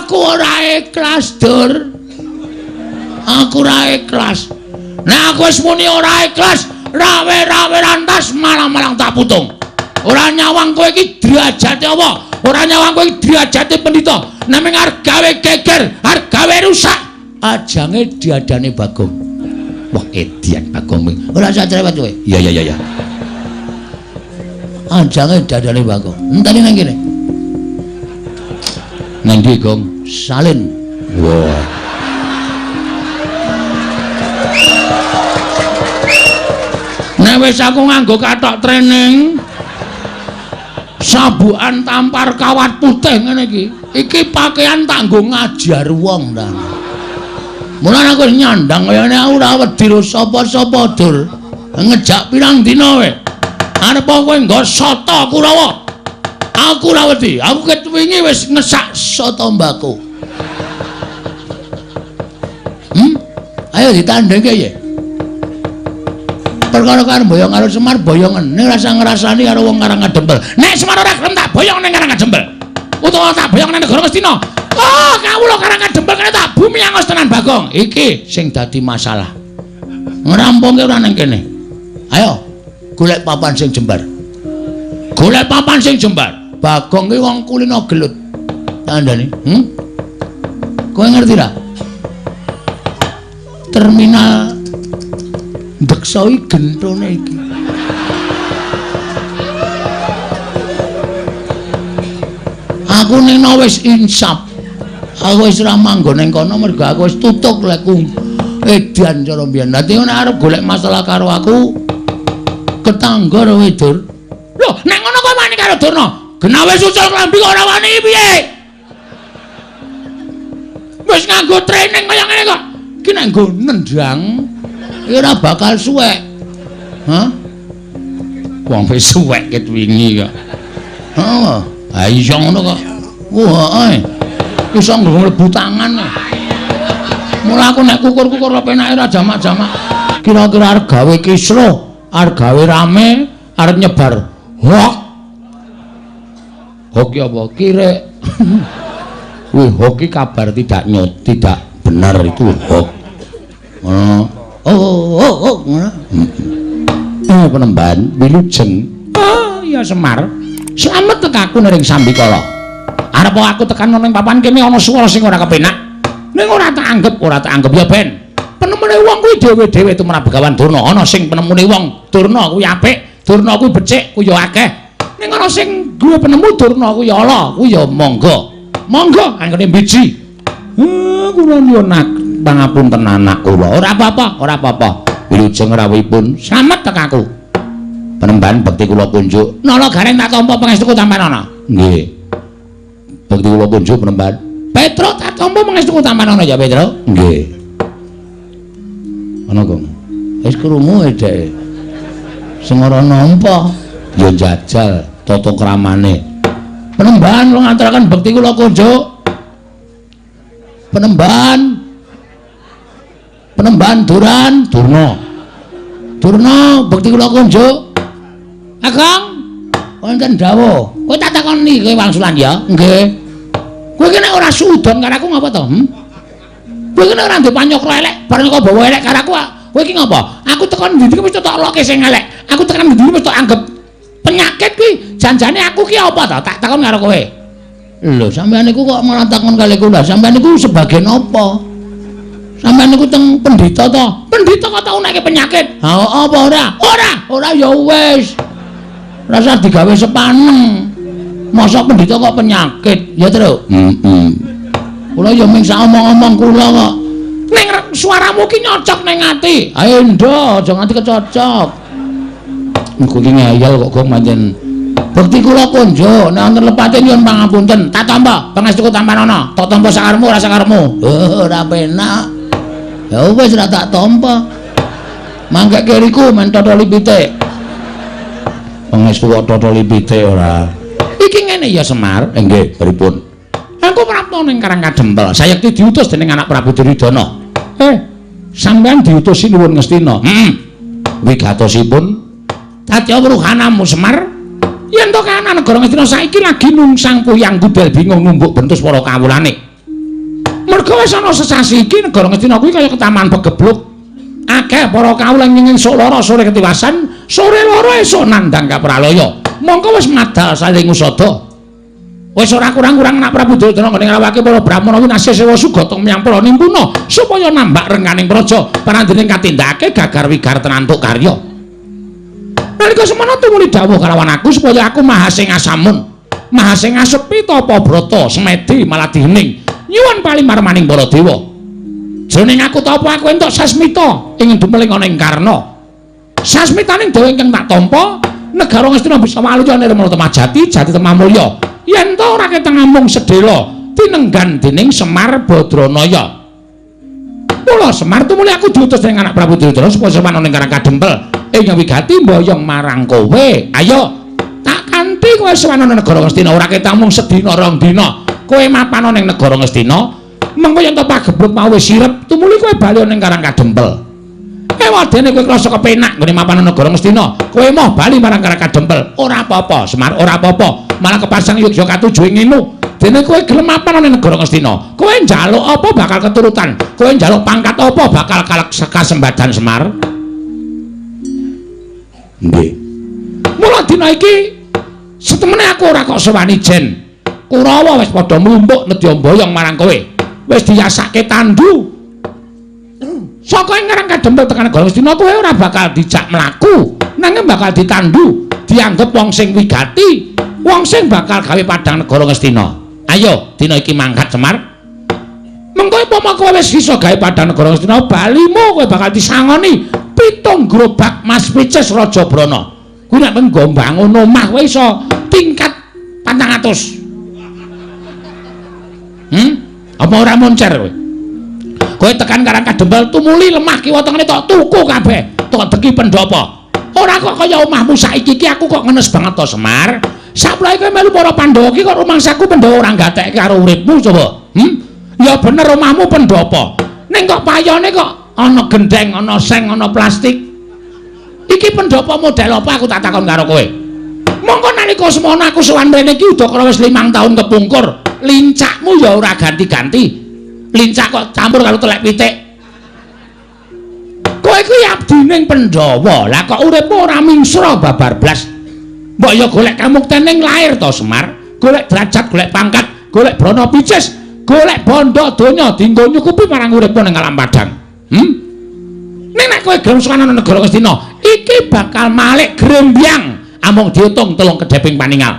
Aku ora ikhlas, Dur. Aku ora ikhlas. Nek aku wis muni ora ikhlas, rawe-rawe rantas malang-malang tak putung. Ora nyawang kowe iki derajate apa? Ora nyawang kowe iki derajate pendhita. Naming arep gawe geger, arep gawe rusak. Ajange diadane Bagong. Wah, edian Bagong. Ora usah cerewet kowe. Iya iya iya. Ajange diadane Bagong. Enteni nang kene. Nang ndi, Gong? Salin. Wah. Nek wis aku nganggo kathok training, sabukan tampar kawat putih ngene iki. Iki pakaian tak nggo ngajar wong ta. Mulane aku nyandang kaya ngene aku ora wedi karo sapa-sapa, Dur. Ngejak pirang dina kowe. Arep kowe nggo soto Kurawa. Aku ora wedi. Aku ket wingi wis ngesak soto mbako. Ayo ditandhengke ya. Perkara karo boyong karo Semar boyongen ning rasa ngrasani karo wong Karang Kadempel. Nek Semar ora gelem tak boyong ning Karang Kadempel. Utawa tak boyong ning negara Ngastina. Oh, kawula Karang Kadempel kene tak bumi angos tenan Bagong. Iki sing dadi masalah. Ngrampungke ora ning kene. Ayo golek papan sing jembar. Golek papan sing jembar. Bagong ki wong kulino gelut. Kandhane, Kowe ngerti ra? Terminal Deksa iki genthone iki. Aku nino wis insaf. Aku wis ora manggon ning kono mergo aku wis tutuk lekku edan cara mbiyen. Dadi nek arep golek masalah karo aku ketangga kowe, Dur. Lho, nek ngono kowe wani karo Durna. Genah wis ucul klambi kok ora wani piye? Wis nganggo training kaya ngene kok. Iki nek nggo nendang ora bakal suwek. Hah? Wong wis suwek ket wingi kok. Heeh. Ha iya ngono kok. Wah, heeh. Iso mlebu tangan. Mula aku nek kukur-kukur penake ora jamak-jamak. Kira-kira arep gawe kisruh, arep gawe rame, arep nyebar hoak. Hoak ki apa? Kirek. Wih, hoak ki kabar tidak nyot, tidak benar itu hoak. Ngono. Oh, oh, oh, ngono. Penemban wilujeng. Oh, iya Semar. Slamet tekaku ning sambikala. Arep aku tekan ning papan kene ana swara sing ora kepenak. Ning ora tak anggep, ora tak anggep ya ben. Penemune wong kuwi dhewe-dhewe tumrap Begawan Durna. Ana sing penemune wong Durna kuwi apik, Durna kuwi becik, kuwi ya akeh. Ning ana sing duwe penemu Durna kuwi ya ala, kuwi ya monggo. Monggo anggone biji. Kula nyuwun pangapunten anak kula. Ora apa-apa, ora apa-apa. Wilujeng rawuhipun slamet tekaku. Penemban bekti kula kunjuk. Nala gareng tak tampa pangestuku tampanana. Nggih. Bekti kula kunjuk penemban. Petro tak tampa pangestuku tampanana ya, Petro. Nggih. Ana kok. Wis krungu dheke. Sing ora nampa ya jajal tata kramane. Penemban kula ngaturaken bekti kula kunjuk. Penemban. Penemban Duran Durna. Durna bekti kula kunjuk. Kakang, wonten dawuh. Kowe tak takoni kowe wangsulan ya? Nggih. Kowe iki nek ora suudon karo aku ngapa to? Kowe iki nek ora ndek panyokra elek, bareng kok bawa elek karo aku, kowe iki ngapa? Aku tekan ndi iki wis tak loke sing elek. Aku tekan ndi wis tak anggap penyakit kuwi. Janjane aku ki apa to? Tak takon karo kowe. Lho, sampeyan niku kok malah takon kali kula. Sampeyan niku sebagai napa? Sampeyan niku teng pendhita to? Pendhita kok tau nekke penyakit? Ha apa ora? Ora, ora ya wis. Rasa digawe sepaneng. Masa pendhita kok penyakit? Ya, Tru. Heeh. Kula ya ming sak omong-omong kula kok. Ning suaramu ki nyocok ning ati. Ayo ndo, aja nganti kecocok. Engko ki ngeyel kok gong pancen. Bekti kula konjo, nek wonten lepate nyuwun pangapunten. Tak tampa pangestuku tampanana. Tak tampa sakarepmu ora sakarepmu. Oh, ora penak. Ya wis ora tak tampa. Mangke kiriku men totoli pitik. Pangestu kok totoli pitik ora. Iki ngene ya Semar. Nggih, pripun? Aku prapta ning Karang Kadempel. Sayekti diutus dening anak Prabu Duryudana. Sampeyan diutus sinuwun Ngastina. Heeh. Wigatosipun dadi wuruhanamu Semar. Yen to kahanan negara Ngastina saiki lagi nungsang puyang gudel bingung numbuk bentus para kawulane. Merga wis ana sesasi iki negara Ngastina kuwi kaya ketaman pegebluk. Akeh para kawula ing esuk lara sore ketiwasan, sore lara esuk nandhang kapralaya. Mongko wis madal saling usada. Wis ora kurang-kurang anak Prabu Duryudana nggone ngrawake para brahmana winasih sewa sugata menyang para nimpuna supaya nambak rengganing praja parandene katindakake gagar wigar tenantuk karya. Nalika semana tumuli dawuh kalawan aku supaya aku mahasing asamun, mahasing asepi tapa brata semedi maladih hening nyuwun palimarmaning para dewa. Jroning aku tapa aku entuk sasmita ing dumeling ana ing Karna. Sasmitaning dewa ingkang tak tampa negara Ngastina bisa waluya nirmala temajati jati temamulya. Yen ta ora keteng amung sedhela tinenggan dening Semar Badranaya. Mula Semar tumuli aku diutus dening anak Prabu Duryudana supaya sowan ning Karang Kadempel ing wigati mboyong marang kowe. Ayo tak kanthi kowe sowan nang negara Ngastina ora keteng mung sedina rong dina. Kowe mapan ning negara Ngastina, mengko yen ta pagebluk mau wis sirep tumuli kowe bali ning Karang Kadempel. Ewadene kowe krasa kepenak nggone mapan negara Ngastina, kowe moh bali marang Karang Kadempel. Ora apa-apa, Semar, ora apa-apa. Malah kepasang yogya katuju ing nginu. Dene kowe gelem mapan nang negara Ngastina, kowe njaluk apa bakal keturutan, kowe njaluk pangkat apa bakal kasembadan Semar. Nggih. Mula dina iki setemene aku ora kok sowani jen. Kurawa wis padha mlumpuk nedya mboyong marang kowe. Wis diyasake tandu. Saka ing Karang Kadempel tekan negara Ngastina kowe ora bakal dijak mlaku, nanging bakal ditandu, dianggep wong sing wigati, wong sing bakal gawe padhang negara Ngastina. Ayo dina iki mangkat Semar. Mengko umpama kowe wis iso gawe padhang negara Ngastina, balimu kowe bakal disangoni 7 gerobak Mas Picis Raja Brana. Kuwi nek nggo mbangun omah kowe iso tingkat 400. Apa ora moncer kowe? Kowe tekan Karang Kadempel tumuli lemah kiwa tengene tok tuku kabeh, tok deki pendopo. Ora kok kaya omahmu saiki iki aku kok ngenes banget to Semar. Saplae kowe melu para Pandhawa iki kok rumangsaku Pandhawa ora gatekke karo uripmu coba. Ya bener omahmu pendopo. Ning kok payone kok ana gendeng, ana seng, ana plastik. Iki pendopo model apa aku tak takon karo kowe. Mongko nalika semono aku sowan rene iki udakara wis 5 tahun kepungkur. Lincakmu ya ora ganti-ganti. Lincak kok campur karo telek pitik. Kowe kuwi abdining Pandhawa. Lah kok uripmu ora mingsra babar blas. Mbok ya golek kamukten ning lair to Semar, golek derajat, golek pangkat, golek brana picis, golek bondo donya dienggo nyukupi marang uripmu ning alam padang. Ning nek kowe gelem sowan nang negara Ngastina, iki bakal malik grembyang amung diitung 3 kedheping paningal.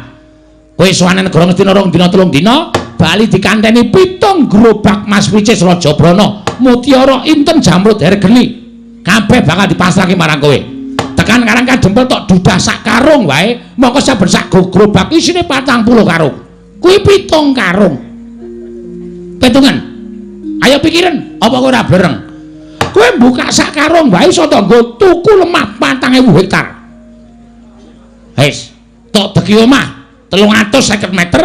Kowe sowan nang negara Ngastina 2 dina 3 dina, bali dikanteni 7 gerobak Mas Picis Raja Brana, mutiara inten jamrud hergeni. Kabeh bakal dipasrahke marang kowe. Tekan Karang Kadempel tok dudah sak karung wae, mongko saben sak gerobak isine 40 karung. Kuwi 7 karung. Pitungan. Ayo pikiran, apa kowe ora blereng? Kowe buka sak karung wae iso nggo tuku lemah 4.000 hektar. Wis, tok deki omah 350 meter.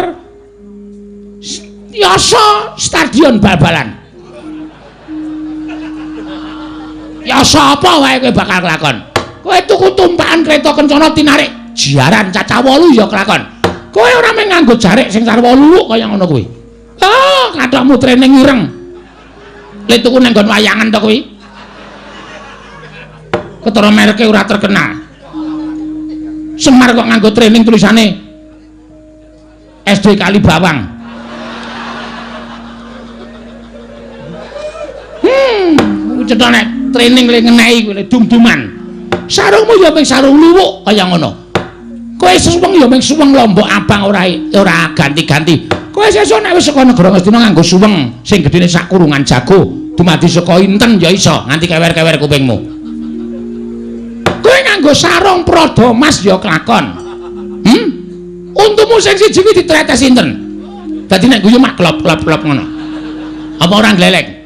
Yasa stadion bal-balan. Yasa apa wae kowe bakal kelakon? Kowe tuku tumpakan kereta kencana tinarik jaran cacah 8 ya kelakon. Kowe ora mung nganggo jarik sing sarwa luwuk kaya ngono kuwi. Oh, kathokmu training ireng. Le tuku nang nggon wayangan to kuwi. Ketara mereke ora terkenal. Semar kok nganggo training tulisane SD Kalibawang. Cetha nek training le ngenehi kuwi dum-duman. Sarungmu ya mung sarung luwuk kaya ngono. Kowe suweng ya mung suweng lombok abang ora ganti-ganti. Kowe sesuk nek wis saka negara Ngastina nganggo suweng sing gedene sak kurungan jago, dumadi saka inten ya iso nganti kewer-kewer kupingmu. Kowe nganggo sarung prada mas ya kelakon. Untumu sing siji kuwi ditretes inten. Dadi nek guyu mak klop-klop-klop ngono. Apa ora gleleng?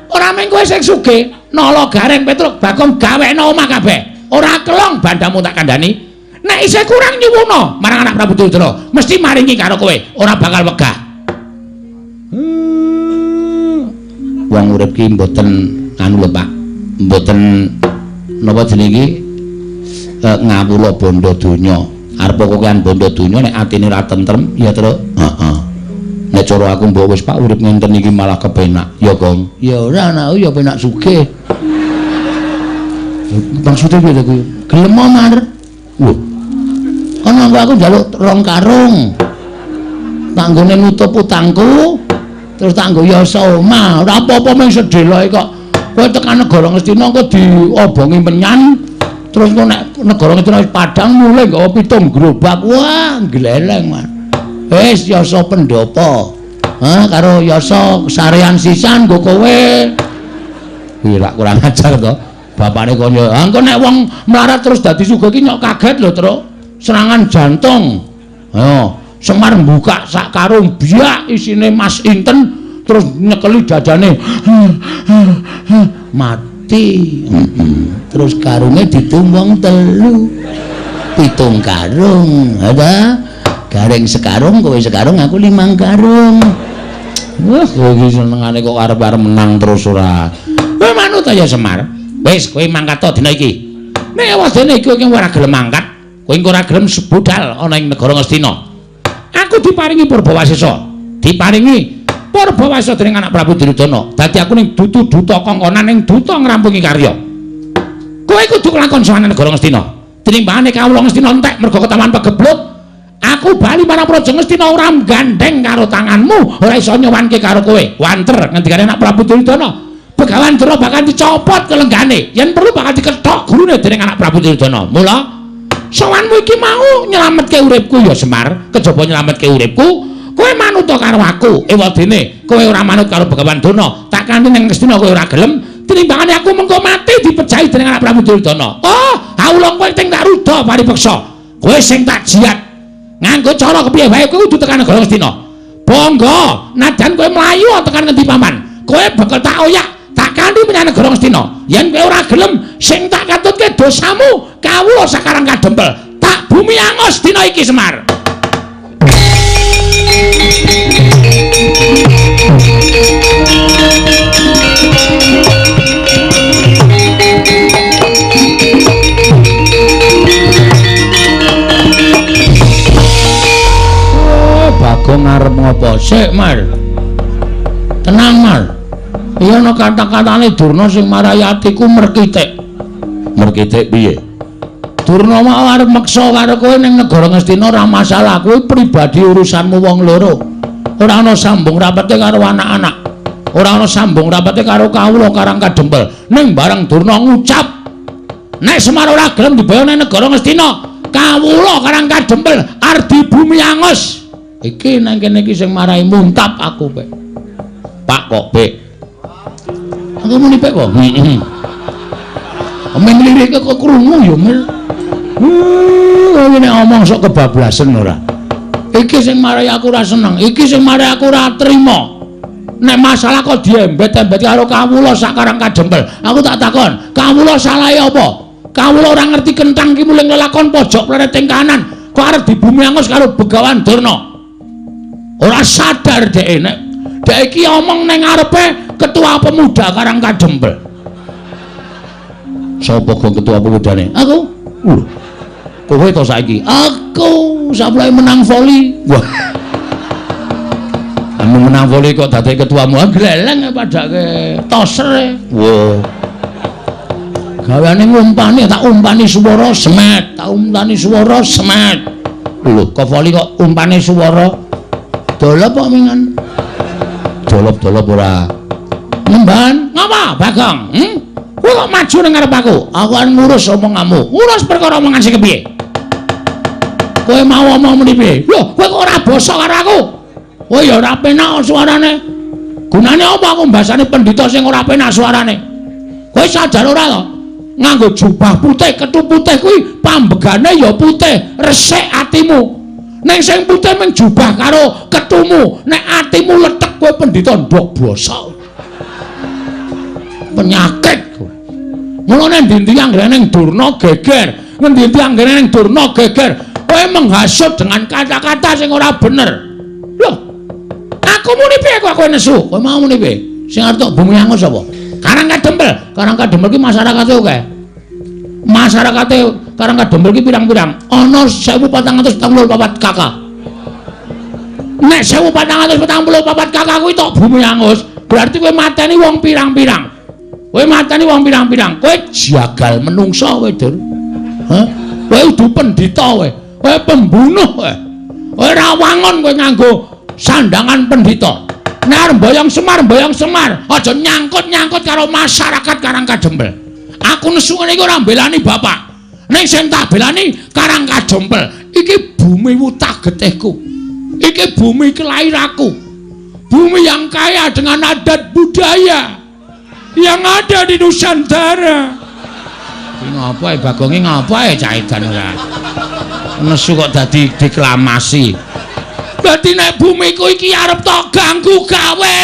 Ora mung kowe sing sugih, Nala Gareng Petruk Bagong gawekno omah kabeh. Ora kelong bandamu tak kandhani. Nek isih kurang nyuwuna marang anak Prabu Duryudana, mesti maringi karo kowe, ora bakal wegah. Wong urip ki mboten anu lho Pak. Mboten napa jenenge iki ngawula bondo donya. Arep kokean bondo donya nek atine ora tentrem ya, Truk. Heeh. Nek Cara aku mbok wis Pak urip ngenten iki malah kepenak. Ya, Gong. Ya ora anakku ya penak sugih. Maksudnya piye to kuwi? Gelem Mar. Lho. Kono aku njaluk rong karung. Tanggone nutup utangku, terus tak nggo yasa omah. Ora apa-apa mung sedeloke kok. Kowe tekan negara Ngastina engko diobongi menyan, terus engko nek negara Ngastina wis padhang mulih nggawa 7 gerobak. Wah, gleleng, Mas. Wis yasa pendopo. Ha karo yasa sarean sisan nggo kowe. Kuwi lak kurang ajar to. Bapane kono, "Ah engko nek wong melarat terus dadi sugih iki nyok kaget lho, Truk. Serangan jantung." Ayo, Semar mbuka sak karung biak isine Mas Inten terus nyekeli dadane. Mati. Terus karunge ditumbang 3. 7 karung. Ada garing sekarung, kowe sekarung, aku 5 karung. Wah, kowe iki senengane kok arep-arep menang terus ora. Kowe manut ya Semar. Wis, kowe mangkat to dina iki. Nek wadene iki kowe ora gelem mangkat, kowe engko ora gelem sebudal ana ing negara Ngastina. Aku diparingi Purbawasesa. Diparingi Purbawasesa dening anak Prabu Duryudana. Dadi aku ning dudu duta kongkonan ning duta ngrampungi karya. Kowe kudu kelakon sowan negara Ngastina. Tinimbangane kawula Ngastina entek mergo ketawan pegebluk, aku bali marang Praja Ngastina ora gandeng karo tanganmu, ora iso nyowanke karo kowe. Wanter ngendikane anak Prabu Duryudana. Begawan Durna bakal dicopot kelenggane, yen perlu bakal dikethok gurune dening anak Prabu Duryudana. Mula sowanmu iki mau nyelametke uripku ya Semar, kejaba nyelametke uripku, kowe manut karo aku. Ewadene kowe ora manut karo Begawan Durna, tak kanthi ning Ngastina kowe ora gelem, tinimbangane aku mengko mati dipejahi dening anak Prabu Duryudana. Oh, awula kowe sing tak ruda paripeksa. Kowe sing tak jiat. Nganggo cara kepiye wae kowe kudu tekan negara Ngastina. Bangga, najan kowe mlayu tekan ngendi paman, kowe bakal tak oyak. Tak kanthi menyang negara Ngastina. Yen kowe ora gelem sing tak katutke dosamu, kawula sakarang kadempel. Tak bumi angus dina iki Semar. Oh, Bagong arep ngopo? Sik, Mar. Tenang, Mar. Iya ana kata-katane Durna sing marai atiku merkitik. Merkitik piye? Durna mau arep meksa karo kowe ning negara Ngastina ora masalah, kuwi pribadi urusanmu wong loro. Ora ana sambung rapete karo anak-anak. Ora ana sambung rapete karo kawula Karang Kadempel. Ning bareng Durna ngucap, nek Semar ora gelem dibawa ning negara Ngastina, kawula Karang Kadempel arep dibumi angus. Iki nang kene iki sing marai muntap aku, Pek. Pak kok, Pek? Aku muni Pek kok. Heeh. Men lirike kok krungu ya, Mel. Ngene omong sok kebablasen ora. Iki sing marai aku ora seneng, iki sing marai aku ora trima. Nek masalah kok diembet-embet karo kawula sakarang kadempel. Aku tak takon, kawula salahe apa? Kawula ora ngerti kentang ki muling lelakon pojok plereting kanan, kok arep dibumi angus karo Begawan Durna. Ora sadar dhek nek dhek iki omong ning ngarepe ketua pemuda Karang Kadempel. Sapa kok ketua pemudane? Aku. Kowe to saiki? Aku saplai menang voli. Wah. Anu menang voli kok dadi ketuamu? Gleleng padake toser. Wah. Gaweane ngumpani, tak umpani swara semet, tak umpani swara semet. Lho, kok voli kok umpane swara? Dolop kok mingan. Dolop-dolop ora. Nemban, ngapa Bagong? Kowe kok maju nang ngarep aku? Aku arep ngurus omonganmu. Ngurus perkara omongan sing kepiye? Kowe mau omong muni piye? Lho, kowe kok ora basa karo aku? Kowe ya ora penak suarane. Gunane apa aku mbasane pendhita sing ora penak suarane? Kowe sadar ora to? Nganggo jubah putih, kethu putih kuwi pambegane ya putih, resik atimu. Ning sing putih mung jubah karo kethumu. Nek atimu lethek kowe pendhita ndok basa. Penyakit kowe. Mulane endi-endi anggere ning Durna geger, ngendi-endi anggere ning Durna geger, kowe menghasut dengan kata-kata sing ora bener. Lho, aku muni piye kok kowe nesu? Kowe mau muni piye? Sing arep tok bumi angus sapa? Karang Kadempel. Karang Kadempel ki masyarakate akeh. Masyarakate Karang Kadempel ki pirang-pirang? Ana 1444 KK. Nek 1444 KK kuwi tok bumi angus, berarti kowe mateni wong pirang-pirang. Kowe mateni wong pirang-pirang. Kowe jagal menungsa kowe, Dur. Hah? Kowe udu pendhita kowe. Kowe pembunuh kowe. Kowe ora wangun kowe nganggo sandangan pendhita. Nek arep mboyong Semar, mboyong Semar, aja nyangkut-nyangkut karo masyarakat Karang Kadempel. Aku nesu ngene iki ora mbelani bapak. Ning sing tak belani Karang Kadempel. Iki bumi wutah getihku. Iki bumi kelahiranku. Bumi yang kaya dengan adat budaya yang ada di Nusantara. Iki ngapa e Bagonge ngapa e cah edan ora? Nesu kok dadi deklamasi. Dadi nek bumiku iki arep tok ganggu gawe,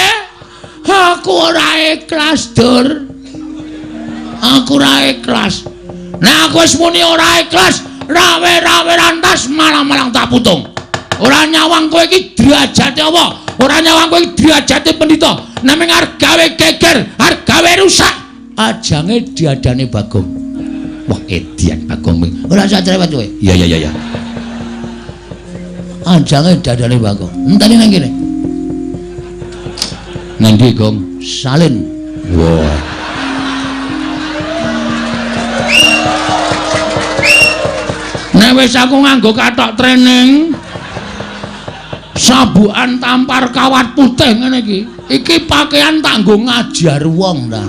aku ora ikhlas, Dur. Aku ora ikhlas. Nek aku wis muni ora ikhlas, rawe-rawe rantas malang-malang tak putung. Ora nyawang kowe iki derajate apa? Ora nyawang kowe iki derajate pendhita. Nek mung arep gawe geger, arep gawe rusak, ajange diadane Bagong. Wah, edian Bagong. Ora usah cerewet kowe. Iya iya iya. Ajange dadane Bagong. Enteni nang kene. Nang ndi, Gong? Salin. Wah. Nek wis aku nganggo kathok training, sabukan tampar kawat putih ngene iki. Iki pakaian tak nggo ngajar wong ta.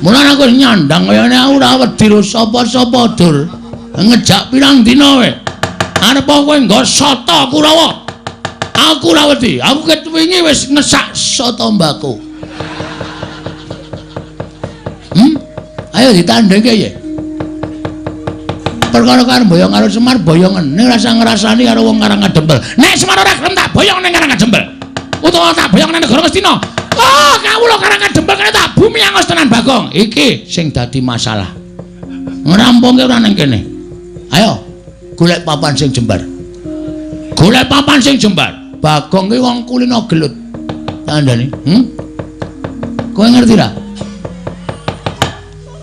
Mulane aku nyandang kayane aku ora wedi karo sapa-sapa, Dur. Ngejak pirang dina kowe. Arep kowe nggo soto Kurawa. Aku ora wedi. Aku ket wingi wis ngesak soto mbako. Ayo ditandhengke ya. Perkara karo boyong karo Semar boyongen. Ning rasa ngrasani karo wong Karang Kadempel. Nek Semar ora gelem tak boyong ning Karang Kadempel. Utawa tak boyong ning negara Ngastina. Oh, kawula Karang Kadempel kene tak bumi angus tenan Bagong. Iki sing dadi masalah. Ngrampungke ora ning kene. Ayo golek papan sing jembar. Golek papan sing jembar. Bagong ki wong kulino gelut. Kandhane, Kowe ngerti ra?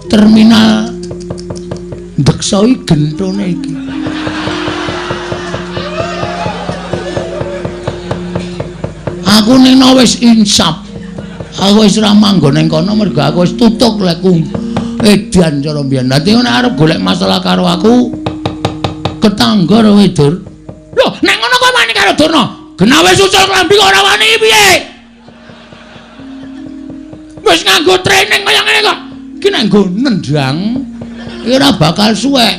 Terminal Deksa iki gentone iki. Aku ning wis insaf. Aku wis ora manggon ning kono mergo aku wis tutuk lekku edan cara mbiyen. Dadi nek arep golek masalah karo aku ketangga kowe, Dur. Lho, nek ngono kowe wani karo Durna. Genah wis ucul klambi kok ora wani piye? Wis nganggo training kaya ngene kok. Iki nek nggo nendang iki ora bakal suwek.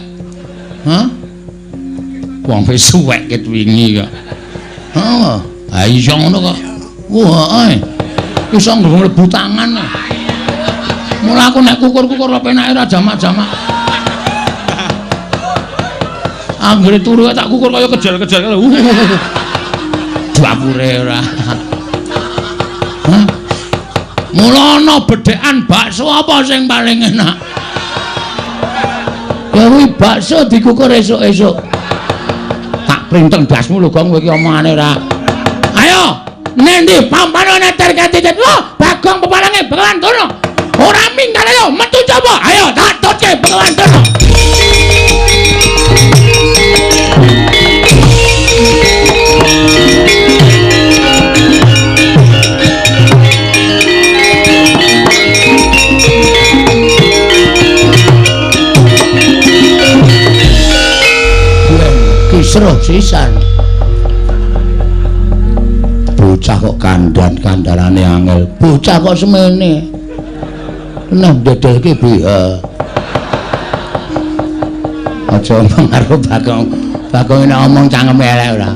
Hah? Wong wis suwek ket wingi kok. Heeh. Ha iso ngono kok. Wah, heeh. Iso mlebu tangan. Mula aku nek kukur-kukur penake ora jamak-jamak. Anggere turu tak kukur kaya kejel-kejel. Dapure ora. Hah? Mula ana bedhekan bakso apa sing paling enak? Ya kuwi bakso dikukur esuk-esuk. Tak printeng dasmu lho, Gong, kowe iki omongane ora. Ayo, nendi pampane neter ketitit. Lho, Bagong peparange Begawan Durna. Ora minggat ayo metu coba. Ayo tak tutke Begawan Durna. Kisruh sisan. Bocah kok kandhan-kandhanane angel. Bocah kok semene. Nah ndedelke BH. Aja omong karo Bagong. Bagong nek omong cangkeme elek ora.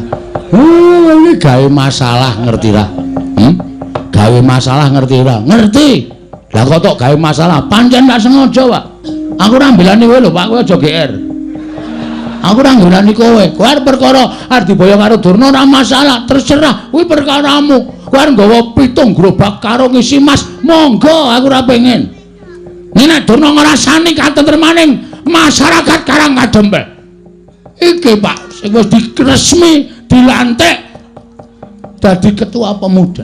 Iki gawe masalah ngerti ra? Gawe masalah ngerti ora? Ngerti. Lah kok tok gawe masalah? Pancen tak sengaja, Pak. Aku ora mbelani kowe lho, Pak. Kowe aja GR. Aku ora nggulani kowe. Kowe arep perkara arep diboyong karo Durna ora masalah, terserah. Kuwi perkaramu. Kowe arep nggawa 7 gerobak karo ngisi mas, monggo aku ora pengen. Nek Durna ngrasani katentremaning masyarakat Karang Kadempel. Iki Pak, sing wis diresmi dilantik dadi ketua pemuda.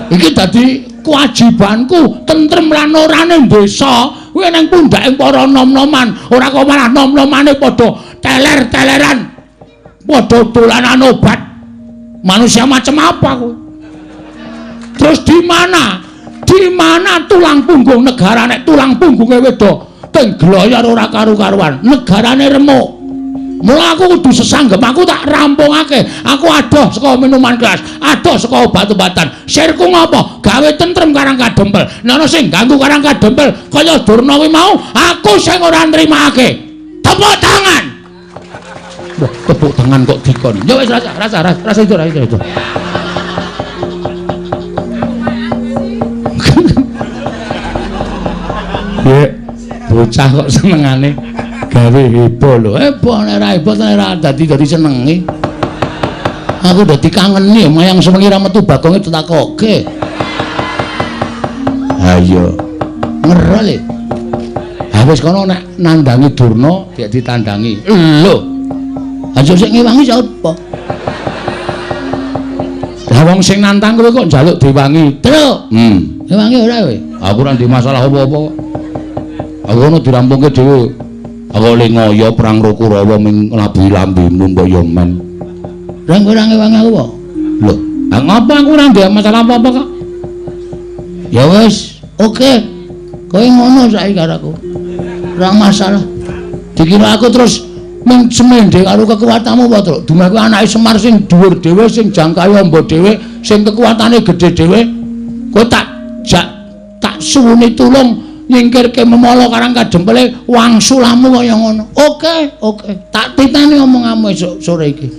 Iki dadi kewajibanku tentrem lan orane desa. Kuwi nang pundhake para nom-noman, ora kok malah nom-nomane padha teler-teleran, padha dolanan obat. Manusia macam apa kowe? Terus di mana? Di mana tulang punggung negara nek tulang punggunge wedok teng gloyor ora karu-karuan, negarane remuk. Mula aku kudu sesanggem, aku tak rampungake. Aku adoh saka minuman keras, adoh saka obat-obatan. Sirku ngopo? Gawe tentrem Karang Kadempel. Nek ana sing ganggu Karang Kadempel kaya Durna kuwi mau, aku sing ora nrimake. Tepuk tangan. Wah, tepuk tangan kok dikon. Ya wis rasa itu, rasa itu. Ya, bocah kok senengane gawe heboh lho. Heboh nek ora heboh nek ora dadi senenge. Aku dadi kangeni mayang sewengi ra metu bagonge ditakoke. Ha iya. Ngerel e. Ha wis kono nek nandangi Durna dik ditandangi. Lho. Aja sing ngewangi sapa? Lah wong sing nantang kowe kok njaluk diwangi. Truk. Ngewangi ora kowe? Aku ora ndek masalah apa-apa kok. Aku ono dirampungke dhewe. Aku le ngoyo perang karo Kurawa ming nglabuhi lambemu mbok yo men. Lah kowe ora ngewangi aku kok. Lho, ha ngopo aku ora ndek masalah apa-apa kok. Ya wis, oke. Kowe ngono saiki karo aku. Ora masalah. Dikira aku terus ming semende karo kekuatanmu apa, Truk? Dumeh kuwi anake Semar sing dhuwur dhewe, sing jangkahe amba dhewe, sing kekuatane gedhe dhewe. Kowe tak jak tak suwuni tulung nyingkirke memala Karang Kadempele wangsulamu kaya ngono. Oke, oke. Tak titeni omonganmu esuk sore iki.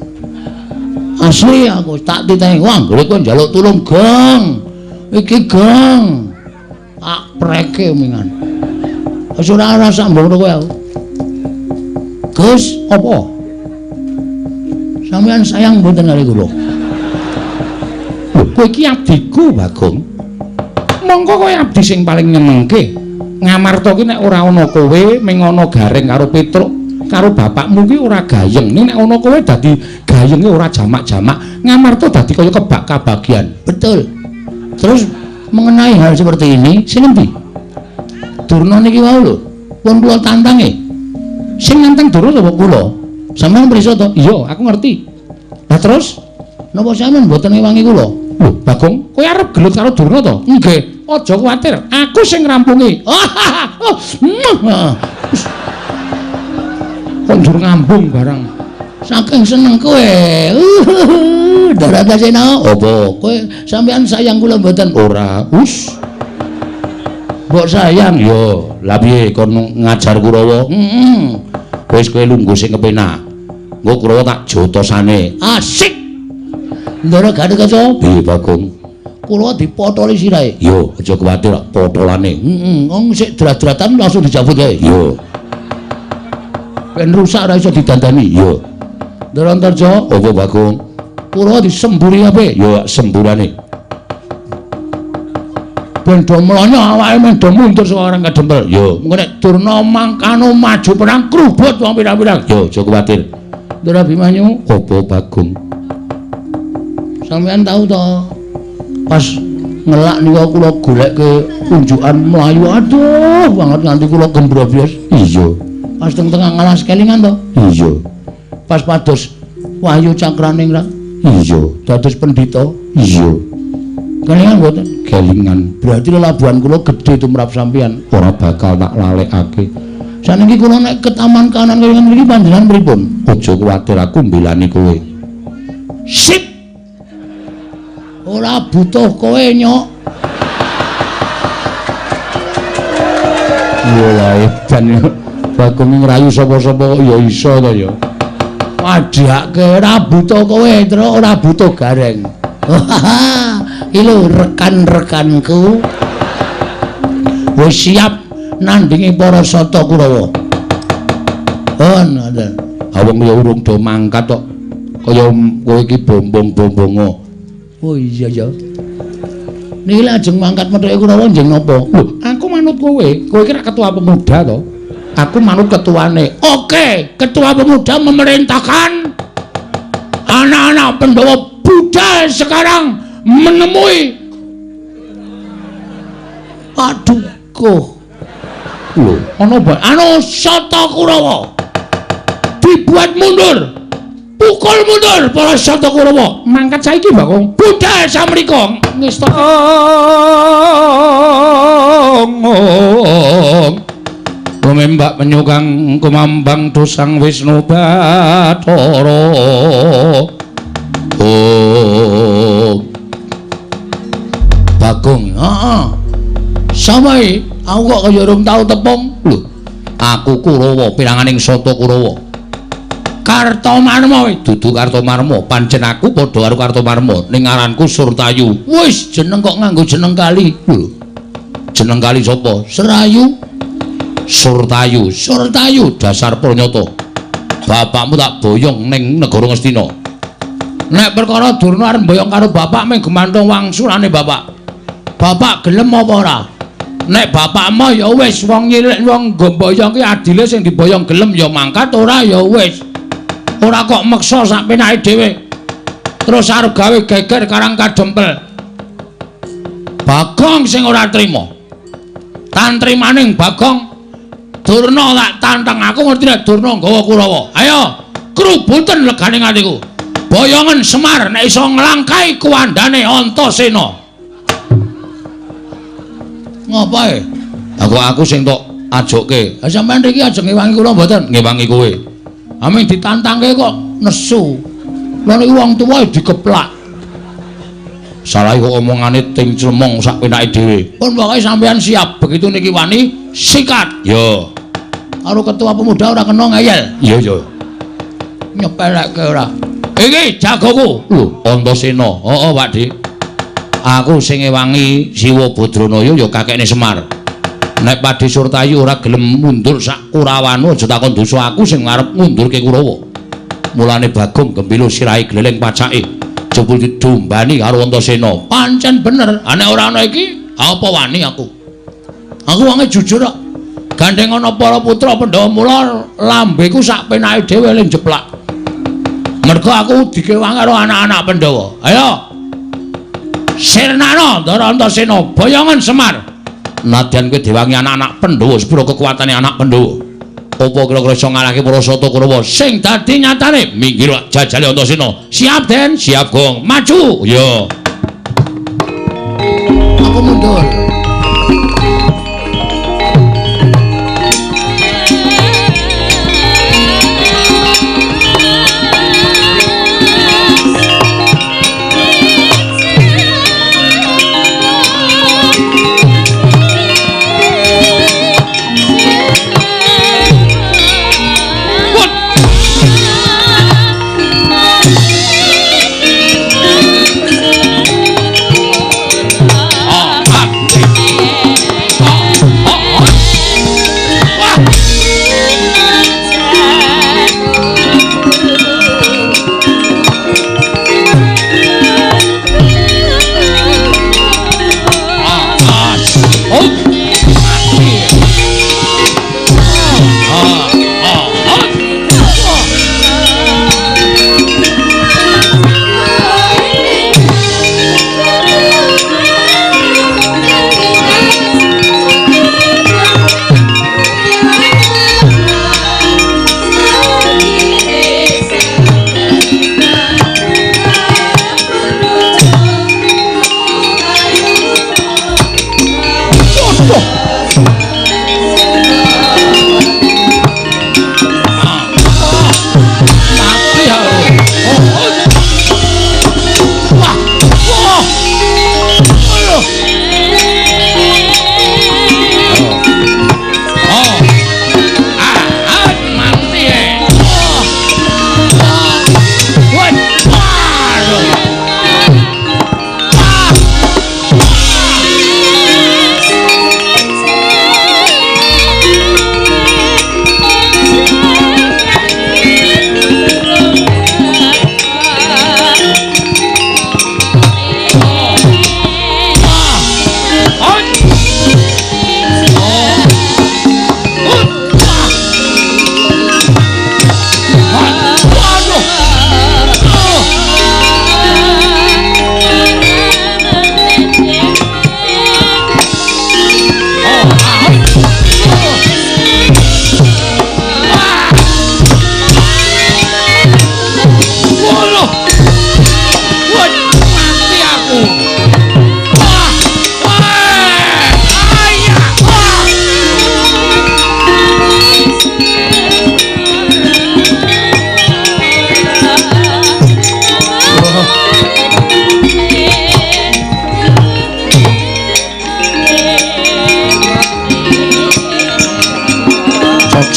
Asli aku tak titeni. Wah, anggere kowe njaluk tulung, Gong. Iki Gong. Tak preke mingan. Wis ora sambung kowe aku. Gus, apa? Sampeyan sayang mboten karo kula? Lho, kowe iki abdiku, Bagong. Mongko kowe abdi sing paling nyenengke. Ngamarta ki nek ora ana kowe, ming ana Gareng karo Petruk, karo bapakmu ki ora gayeng. Ning nek ana kowe dadi gayenge ora jamak-jamak. Ngamarta dadi kaya kebak kabagian. Betul. Terus mengenai hal seperti ini, sing endi? Durna niki wau lho, pun kula tantange. Sing nantang Durna sapa kula? Sampeyan prisa to? Iya, aku ngerti. Lah terus napa sampeyan mboten ngewangi kula? Lho, Bagong, kowe arep gelut karo Durna to? Nggih. Aja kuwatir, aku sing ngrampungi. Kok njur ngambung barang. Saking seneng kowe. Daratasena, apa? Kowe sampeyan sayang kula mboten? Ora. Us. Mbok sayang yo. Lah piye kon ngajar Kurawa? Heeh. Wis kowe lungguh sing kepenak. Engko Kurawa tak jotosane. Asik. Ndara Gatotkaca. Piye Bagong? Kurawa dipotoli sirahe. Yo, aja kuwatir potolane. Heeh, wong sik drat-dratan langsung dijabut kae. Yo. Ben rusak ora iso didandani. Yo. Ndara Antarja, apa Bagong? Kurawa disemburi kabeh. Yo semburane. Ben do mlonyo awake men do mundur saka Karang Kadempel. Yo, mengko nek Durna mangkano maju perang krubut wong pirang-pirang. Yo, aja kuwatir. Ndara Abimanyu, apa Bagong? Sampeyan tau to pas ngelak niku kula golekke unjukan mlayu aduh banget nganti kula gembrobyos. Iya. Pas teng tengah ngalas kelingan to? Iya. Pas pados Wahyu Cakraningrat? Iya. Dados pendhita? Iya. Kelingan mboten? Kelingan. Berarti lelabuhan kula gedhe tumrap sampeyan. Ora bakal tak lalekake. Saniki kula nek ke taman kanan kelingan mriki panjenengan pripun? Aja kuwatir aku mbelani kowe. Sip. Ora butuh kowe, Nyok. Iya edan. Bagong ngrayu sapa-sapa kok ya iso to ya. Padhake ora butuh kowe, Truk, ora butuh Gareng. Iki lho rekan-rekanku wis siap nandingi para Sata Kurawa. Oh, ngoten. Ha wong ya urung do mangkat kok. Kaya kowe iki bombong-bombongo. Oh iya ya. Niki lajeng mangkat methuke Kurawa njeng napa? Lho, aku manut kowe. Kowe iki rak ketua pemuda to. Aku manut ketuane. Oke, ketua pemuda memerintahkan anak-anak Pandhawa budal sekarang menemui Paduka. Lho, ana apa? Anu Sata Kurawa dibuat mundur. Pukul mundur para Sata Kurawa. Mangkat saiki Bagong. Budal samrika ngesta. Rumembak penyukang kumambang dosang Wisnu Bathara. Oh. Bagong, heeh. Samae, aku kok kaya urung tau tepung. Lho, aku Kurawa piranganing Sata Kurawa. Kartomarma dudu Kartomarma, pancen aku padha karo Kartomarma ning aranku Surtayu. Wis jeneng kok nganggo jeneng kali. Lho. Jeneng kali sapa? Serayu. Surtayu, Surtayu dasar pranyata. Bapakmu tak boyong ning negara Ngastina. Nek perkara Durna arep mboyong karo bapak mung gemantung wangsulane bapak. Bapak gelem apa ora? Nek bapakmu ya wis wong nyilik wong nggo mboyong ki adile sing diboyong gelem ya mangkat, ora ya wis. Ora kok meksa sak penake dhewe. Terus arep gawe geger karang kadempel. Bagong sing ora trima. Tantrimaning Bagong Durna tak tantang, aku ngerti nek Durna nggawa Kurawa. Ayo, krubuten legane atiku. Boyongen Semar nek iso nglangkai kuwandane Antasena. Ngopo e? Aku sing tok ajokke. Ha sampean riki aja ngewangi kula mboten? Ngewangi kowe. Aming ditantangke kok nesu. Lha nek wong tuwa dikeplak. Salah kok omongane ting clemong sak penake dhewe. Pun pokoke sampean siap, begitu niki wani sikat. Yo. Karo ketua pemuda ora kena ngeyel. Iya iya. Nyepelekke ora. Iki jagoku. Lho, Antasena. Heeh, Pak Dik. Aku sing ngewangi Siwa Badranaya ya kakekne Semar. Nek Padhe Surtayu ora gelem mundur sak Kurawanu aja takon dosa aku sing arep ngundurke Kurawa. Mulane Bagong gembilo sirahe gleleng pacake. Jebul didombani karo Antasena. Pancen bener. Ha nek ora ana iki, apa wani aku? Aku wonge jujur kok. Gandeng ana para putra Pandhawa mula lambeku sak penake dhewe le jeplak. Mergo aku dikewangi karo anak-anak Pandhawa. Ayo. Sirnana Ndara Antasena, boyongen Semar. Nadyan kowe diwangi anak-anak Pandhawa, sepiro kekuatane anak Pandhawa? Apa kira-kira iso ngalahke para Sata Kurawa? Sing dadi nyatane minggir jajale Antasena. Siap, Den? Siap, Gong. Maju. Ya. Aku mundur.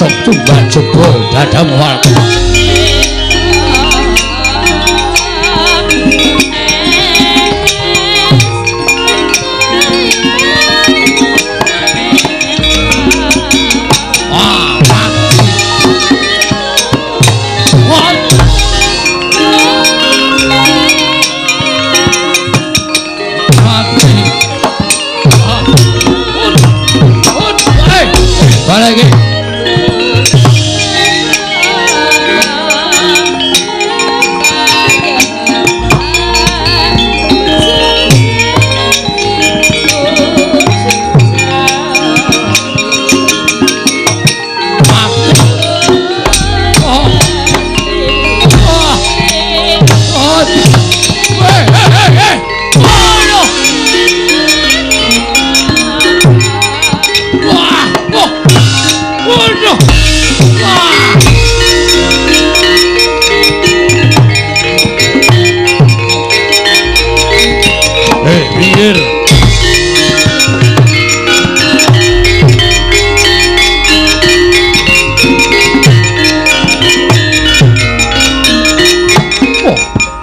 Bacok tumbak jebol dadamu wal.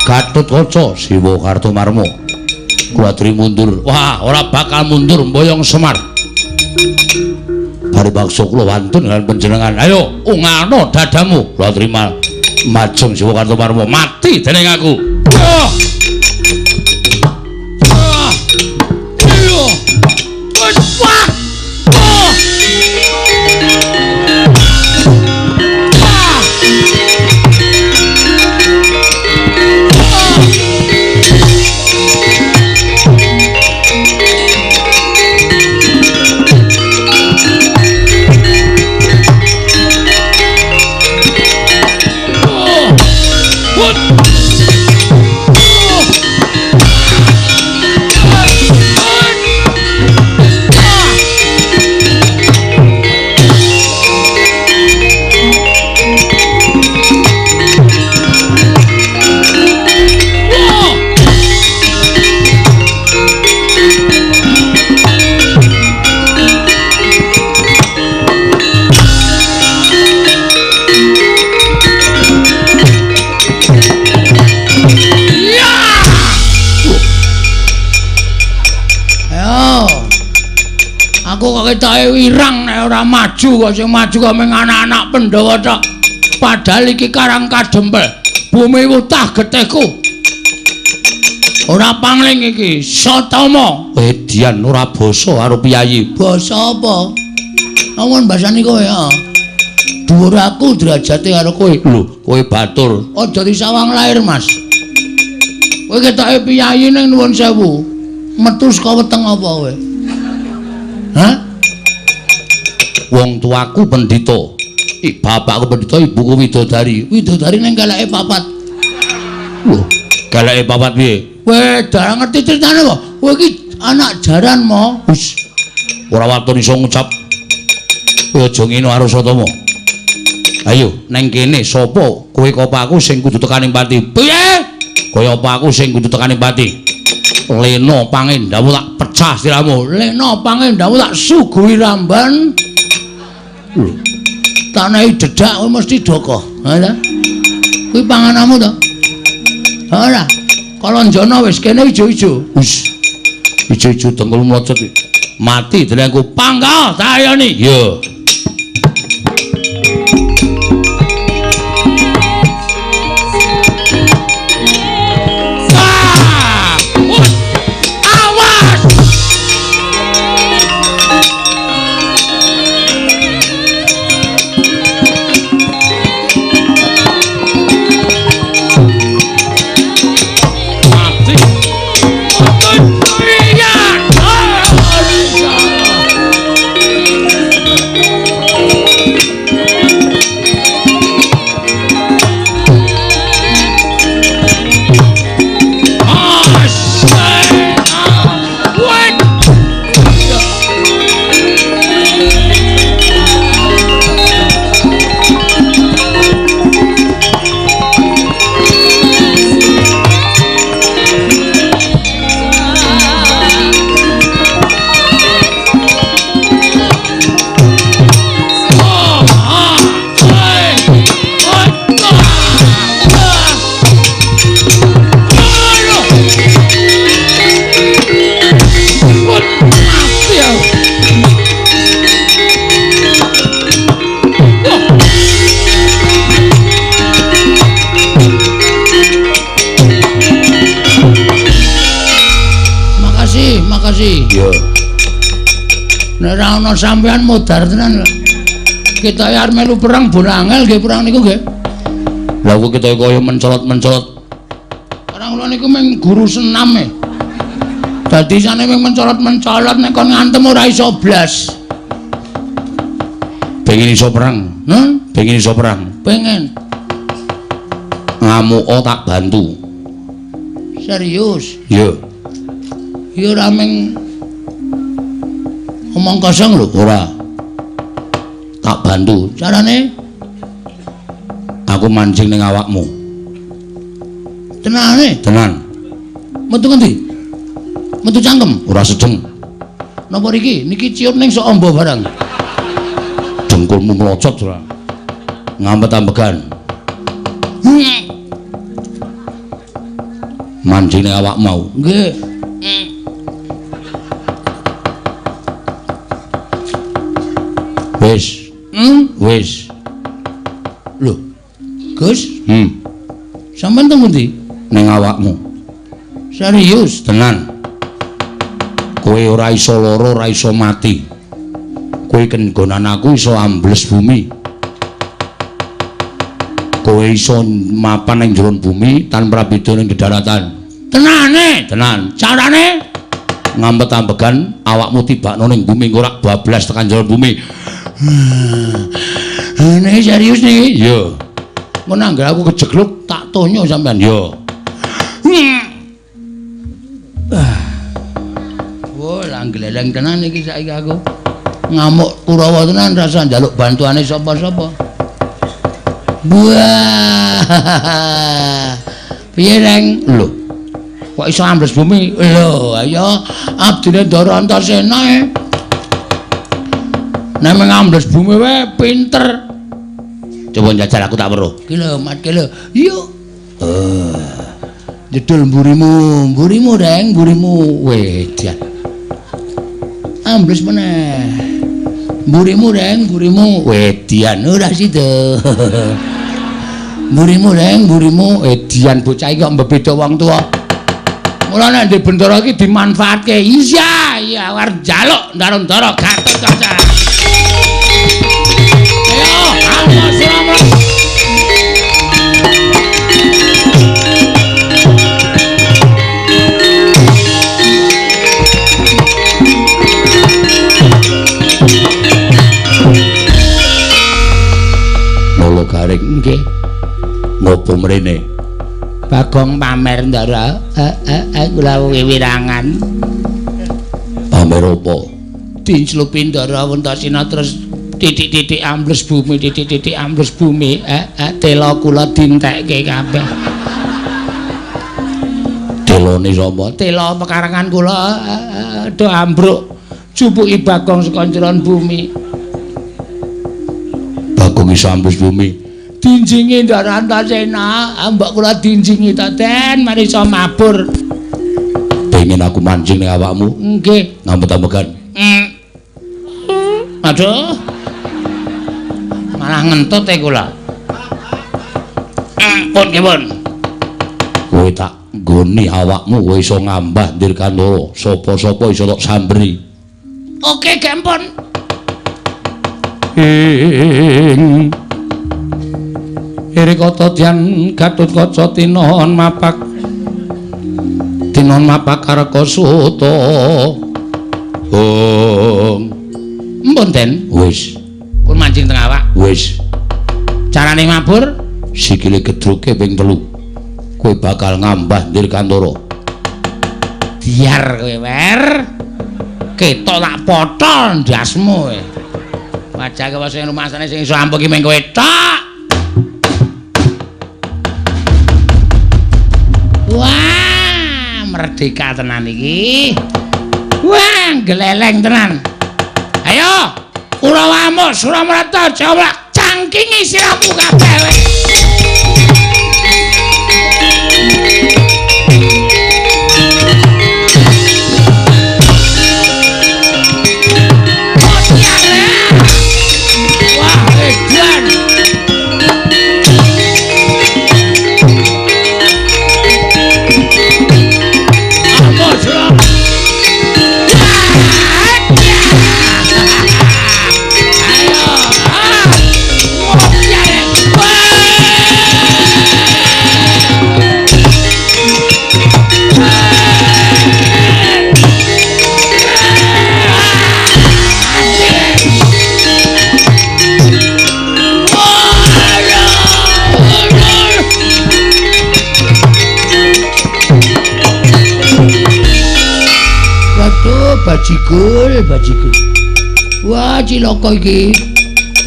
Gatotkaca Siwa Kartomarma kuwadri mundur. Wah, ora bakal mundur mboyong Semar. Bari bakso kula wantun lan panjenengan. Ayo ungano dadamu. Kula trima majeng Siwa Kartomarma mati dening aku. Ketoke wirang nek ora maju kok sing maju kok mung anak-anak Pandhawa tok. Padahal iki Karang Kadempel, bumi wutah getihku. Ora pangling iki, Satama. Edian ora basa karo piyayi. Basa apa? Amun basane kowe ya. Dhuwur aku derajate karo kowe. Lho, kowe batur. Aja disawang lair, Mas. Kowe ketoke piyayi ning nuwun sewu. Metu saka weteng apa kowe? Hah? Wong tuaku pendhita. Bapakku pendhita, ibuku widodari. Widodari ning keleke papat. Lho, keleke papat piye? Kowe darah ngerti critane apa? Kowe iki anak jaran mo. Wis. Ora waton iso ngucap. Kowe aja ngene karo Satama. Ayo neng kene sapa kowe apa aku sing kudu tekaning pati? Piye? Kowe apa aku sing kudu tekaning pati? Lena pangendamu tak pecah siramu. Lena pangendamu tak suguhi ramban. Lho. Tanahe dedak kowe mesti dokoh. Ha ta? Kuwi pangananmu to? Ora. Kalanjana wis kene ijo-ijo. Wis. Ijo-ijo dengkul mlocot. Mati delengku pangkal tayoni. Ya. Iya. Makasih, makasih. Iya. Nek ora ana sampean modar tenan. Kita arep melu perang bola angel nggih perang niku nggih. Lah kok kita kaya mencolot-mencolot. Orang kula niku mung guru senam e. Dadi sane mung mencolot-mencolot nek kon ngantem ora iso blas. Pengen iso perang? Hah? Pengen iso perang? Pengen. Ngamuka tak bantu. Serius? Iya. Ya ora mung omong kosong lho, ora. Tak bantu. Carane? Aku mancing ning awakmu. Tenane? Tenan. Metu ngendi? Metu cangkem? Ora sedeng. Napa riki? Niki ciut ning sok amba barang. Dengkulmu mlocot ora. Ngampet-ambegan. Mancing ning awak mau. Nggih. Wis. Wis. Lho. Gus? Sampeyan teng pundi? Ning awakmu. Serius? Tenan. Kowe ora iso lara, ora iso mati. Kowe kenggonan aku iso ambles bumi. Kowe iso mapan ning jero bumi tanpa beda ning kedaratan. Tenane? Tenan. Carane? Ngampet-ambegan awakmu tibakno ning bumi ora bablas tekan jero bumi. Ini serius nih? Iya. Mun anggere aku kejegluk tak tonyo sampean. Iya. Wah, langgleleng tenan iki saiki aku. Ngamuk Kurawa tenan rasa njaluk bantuane sapa-sapa. Wah. Piye, Reng? Lho. Kok iso ambles bumi? Lho, ayo abdine Ndara Antasena e. Nek ngambles bumi wae pinter. Coba njajal aku tak weruh. Ki lho, Mat, ki lho. Yuk. Jedul mburimu, mburimu Reng, mburimu. Wedan. Ambles meneh. Mburimu Reng, mburimu. Wedian ora sida. Mburimu Reng, mburimu. Edian bocah iki kok mbebeda wong tuwa. Mula nek ndek bendara iki dimanfaatke. Iya, iya arep njaluk Ndara-ndara Gatotkaca. Ayo, ayo sira. Lolo garing nggih. Ngopo mrene? Bagong pamer Ndara. Kula wiwirangan. Pamer apa? Dinclupi Ndara Antasena terus titik-titik ambles bumi, titik-titik ambles bumi. Tela kula dintekke kabeh. Telone sapa? Tela pekarangan kula do ambruk. Jupuki Bagong saka njeron bumi. Bagong iso ambles bumi. Dinjingi Ndara Antasena, mbok kula dinjingi ta Den, mari iso mabur. Pengen aku mancing ning awakmu? Nggih. Ngampet-ambegan. Aduh. Malah ngentut e kula. Pun nggih, pun. Kowe tak nggoni awakmu kowe iso ngambah Dirgantara, sapa-sapa iso tok samberi. Oke, gempon. Ing Irikata dyan Gatotkaca tinon mapak tinon mapak kareka suta. Ong. Mpun Den, wis. Pun mancing teng awak. Wis. Carane mabur sikile gedruke ping 3. Kowe bakal ngambah Dirgantara. Biar kowe wer. Ketok tak potol ndasmu kowe. Wajah kowe sing rumasane sing iso ampuh ki mung kowe tok. Wah, merdeka tenan iki. Wah, gleleng tenan. Ayo, Kurawa amuk Suramrata jawab cangkingi siramu kabeh kowe. Wah, edan. Amuk Suramrata. Bajigul, bajigul. Wah, cilaka iki.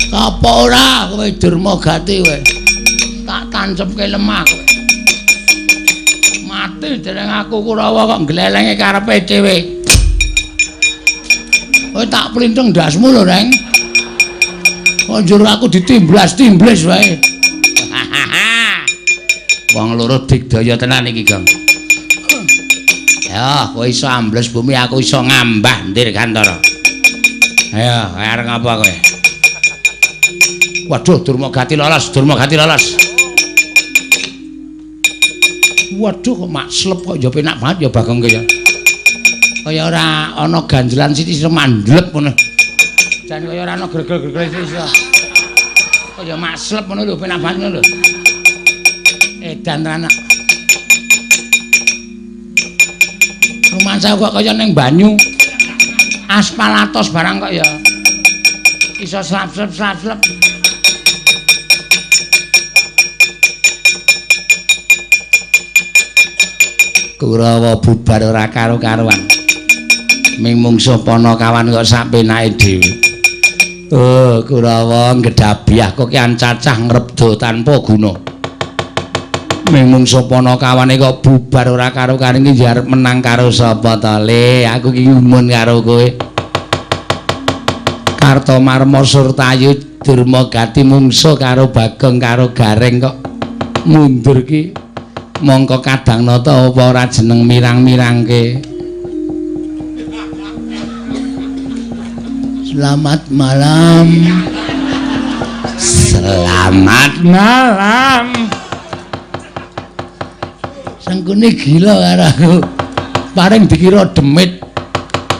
Apa ora kowe Durmagati kowe? Tak tancepke lemah kowe. Mati dereng aku Kurawa kok glelenge karepe dhewe. Kowe tak plintheng ndasmu lho, Reng. Kok njur aku ditimblas-timblis wae. Wong loro digdaya tenan iki, Gong. Ya, kowe iso ambles bumi, aku iso ngambah Dirgantara. Ayo, arep ngapa kowe? Waduh, Durmagati lolos, Durmagati lolos. Waduh, kok makslep kok ya penak banget ya Bagong ki ya. Kaya ora ana ganjelan sithik iso mandlep ngono. Jan kaya ora ana gregel-gregel sithik iso. Kaya makslep ngono lho, penak banget ngono lho. Edan tenan. Rumangsa kok kaya ning banyu. Aspal atos barang kok ya. Iso slap-slap-slap-slap. Kurawa bubar ora karo-karuan. Ming mungsuh Panakawan kok sak penake dhewe. Oh, Kurawa ngedhabiah kok kian cacah ngrebda tanpa guna. Ming mungsuh Panakawane kok bubar ora karo-karuan iki arep menang karo sapa to, Le? Aku ki ngumun karo kowe. Kartomarma Surtayu Durmagati mungsuh karo Bagong karo Gareng kok mundur ki. Mongko kadang nata apa ora jeneng mirang-mirangke. Selamat malam. Selamat malam. Sengkune gila karo aku. Paring dikira demit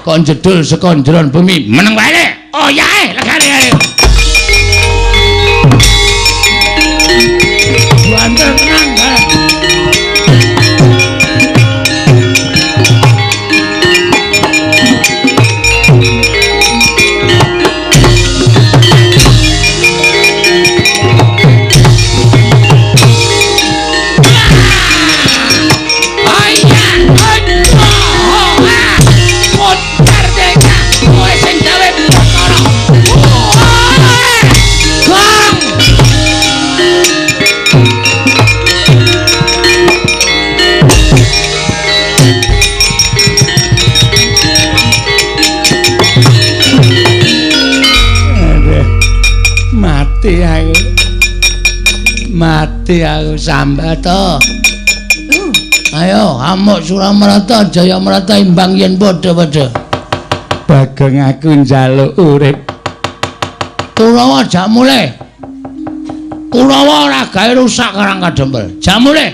kok jedul saka njeron bumi. Meneng wae le. Oh yae legane ayo. Banter tenan. Mati aku sambat to. Ayo amuk Suramarta Jayamarta imbang yen padha-padha. Bagong aku njaluk urip. Kurawa jak mulih. Kurawa ora gawe rusak Karang Kadempel. Jak mulih.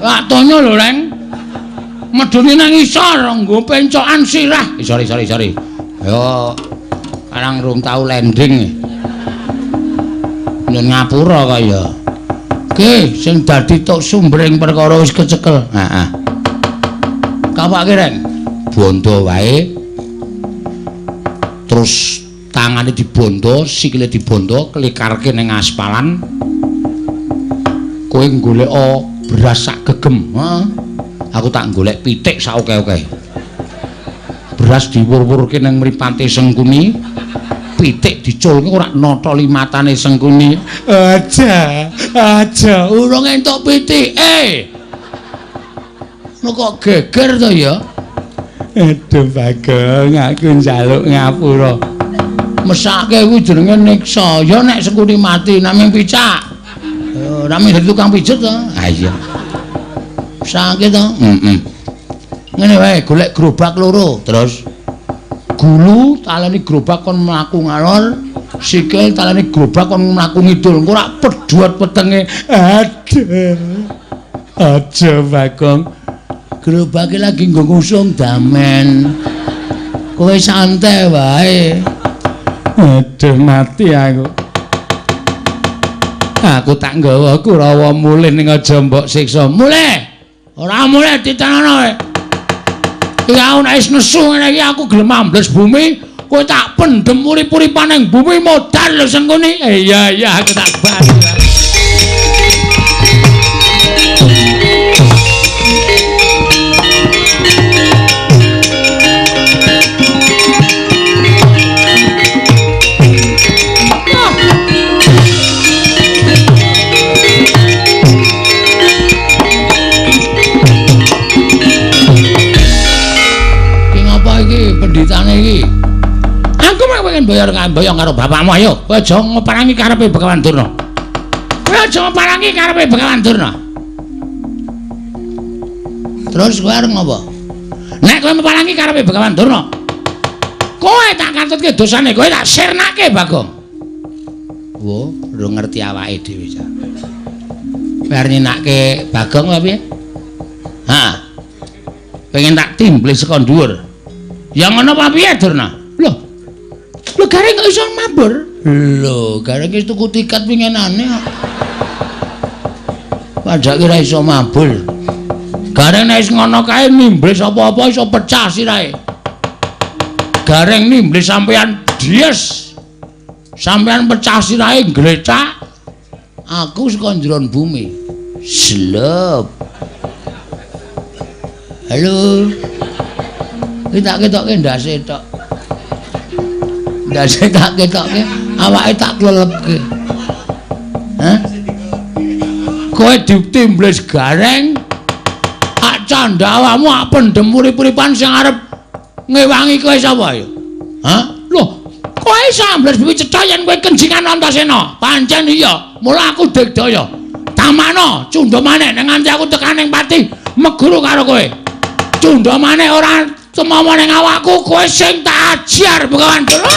Lak tonyo lho, Reng. Medune nang isor nggo pencokan sirah. Sorry, sorry, sorry. Ayo karang rung tau landing. Nyun ngapura kaya. Ki sing dadi tok sumbering perkara wis kecekel. Heeh. Kapake, Reng. Bondo wae. Terus tangane dibondo, sikile dibondo, klikarke ning aspalan. Kowe goleka beras sak gegem. Heeh. Aku tak golek pitik sak oke-oke. Beras diwur-wurke nang mripate Sengkuni, pitik diculke ora nata limatane Sengkuni. Aja, aja urung entuk pitik. Ngono kok geger to ya? Aduh Bagong, aku njaluk ngapura. Mesake kuwi jenenge niksa. Ya nek Sengkuni mati naming picak. Naming dadi tukang pijet to. Ha iya. Sakit to? Heeh. Ngene wae, golek gerobak loro, terus gulu taleni gerobak kon mlaku ngalor, sikil taleni gerobak kon mlaku ngidul. Engko rak pedhot wetenge. Aduh. Aja Bagong. Gerobake lagi nggo ngusung damen. Kowe santai wae. Aduh mati aku. Aku tak nggawa Kurawa mulih ning aja mbok siksa. Mulih. Ora mulih ditanono kowe. Iki aku nek wis nesu ngene iki aku gelem ambles bumi, kowe tak pendhem urip-uripan ning bumi modar lho Sengkuni. Iya iya aku tak bali. mbayar mboyong karo bapakmu ayo. Kowe aja ngeparangi karepe Begawan Durna. Kowe aja ngeparangi karepe Begawan Durna. Terus kowe arep ngopo? Nek kowe ngeparangi karepe Begawan Durna, kowe tak katutke dosane, kowe tak sirnake Bagong. Wo, ora ngerti awake dhewe cah. Kowe arep nyinake Bagong apa piye? Hah. Pengen tak timblis saka dhuwur. Ya ngono apa piye Durna? Lho. Lho gareng kok iso mabur? Lho, gareng wis tuku tiket winginane kok. Padahal ora iso mabur. Gareng nek wis ngono kae nimblis apa-apa iso pecah sirahe. Gareng nimblis sampean dies. Sampean pecah sirahe glecak. Aku saka njeron bumi. Slep. Halo. Iki tak ketokke ndase tok. Ndase tak ketokke, awake tak klelepke. Hah? Kowe ditimblis gareng. Ak candha awakmu ak pendem urip-uripan sing arep ngewangi kowe sapa ya? Hah? Loh, kowe iso ambles bumi cetha yen kowe kenjingan Antasena. Pancen iya, mula aku digdaya. Tamano, cundha maneh nek nganti aku tekan ning pati meguru karo kowe. Cundha maneh ora tumawa ning awakku, kowe sing tak ajar Begawan Durna.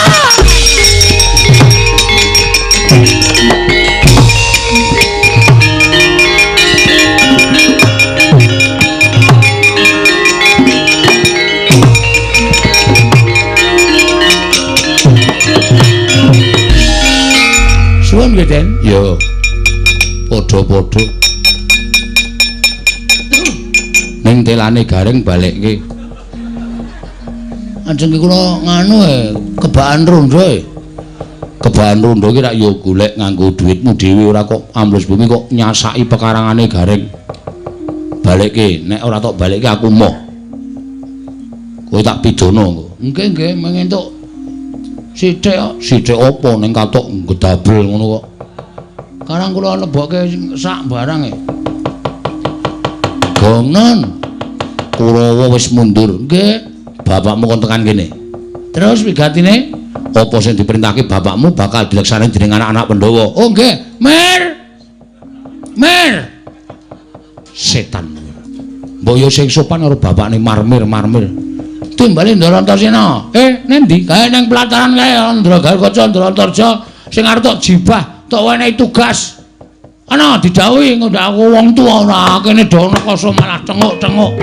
Suwun nggih, Den. Ya. Padha-padha. Ning telane gareng balekke. Ajeng kula nganu kebakan rondo e. Kebakan rondo iki rak ya golek nganggo dhuwitmu dhewe ora kok ambles bumi kok nyasaki pekarangane gareng. Balekke, nek ora tok balekke aku moh. Kowe tak pidana engko. Nggih, nggih, mengentuk sithik kok. Sithik apa ning katok ngedabel ngono kok. Karang kula lebokke sak barang e. Gongon. Kurawa wis mundur. Nggih. Bapakmu kon tekan kene. Terus wigatine apa sing diperintahke bapakmu bakal dilaksanakake dening anak-anak Pandhawa. Oh nggih. Mir. Mir. Setan. Mbok yo sing sopan karo bapakne marmir-marmir. Timbali Ndara Antasena. Ning ndi? Kae ning pelataran kae Ndra Garukaca Ndra Antarja sing arep tok jibah, tok wenehi tugas. Ana didhawuhi ngondak aku wong tuwa ora kene do nekoso malah tenguk-tenguk.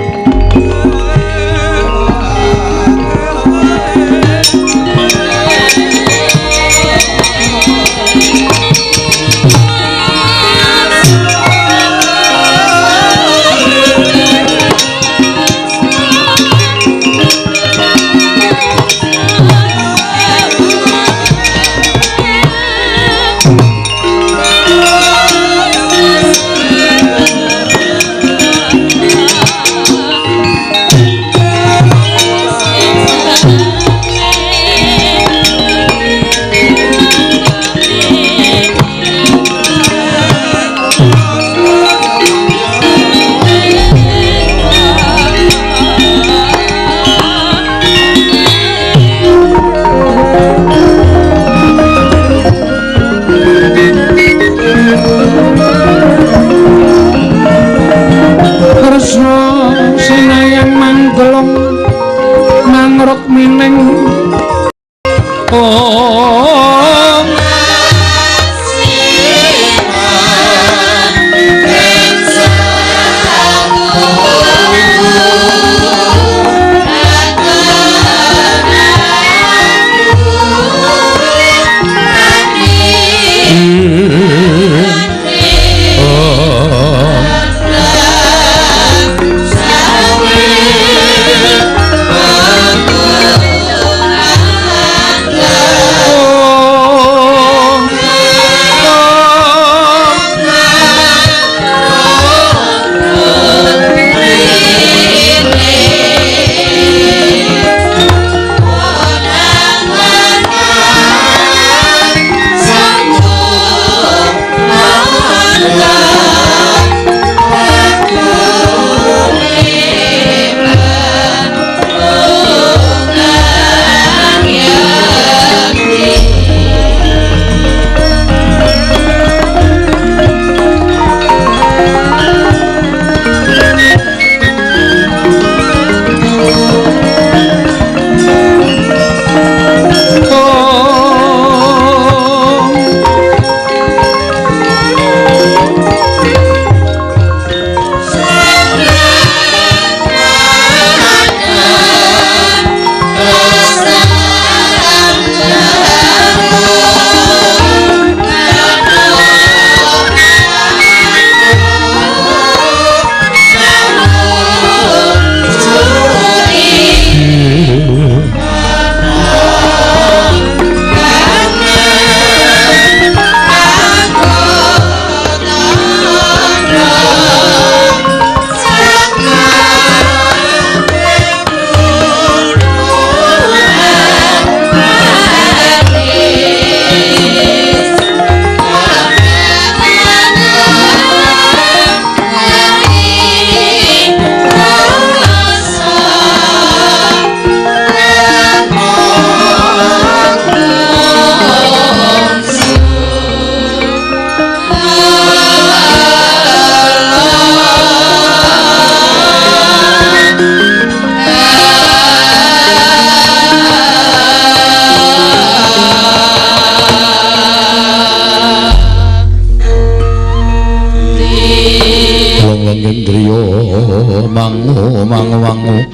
Indriya mangu mangu mangu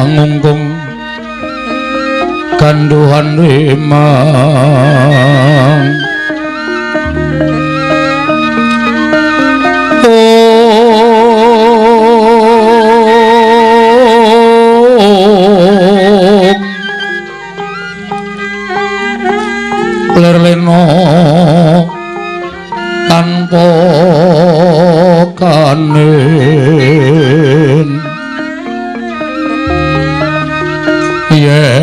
mangungkung ganduhan rimang lerleno tanpa kanen yen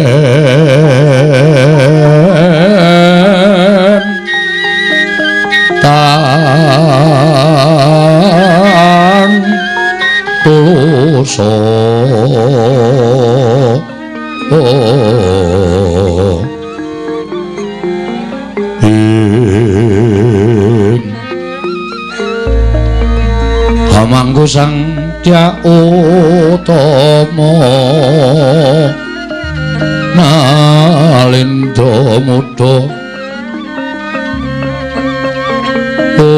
tan tuloso Hamangku Sang Dya Utama Nalindra Muda Om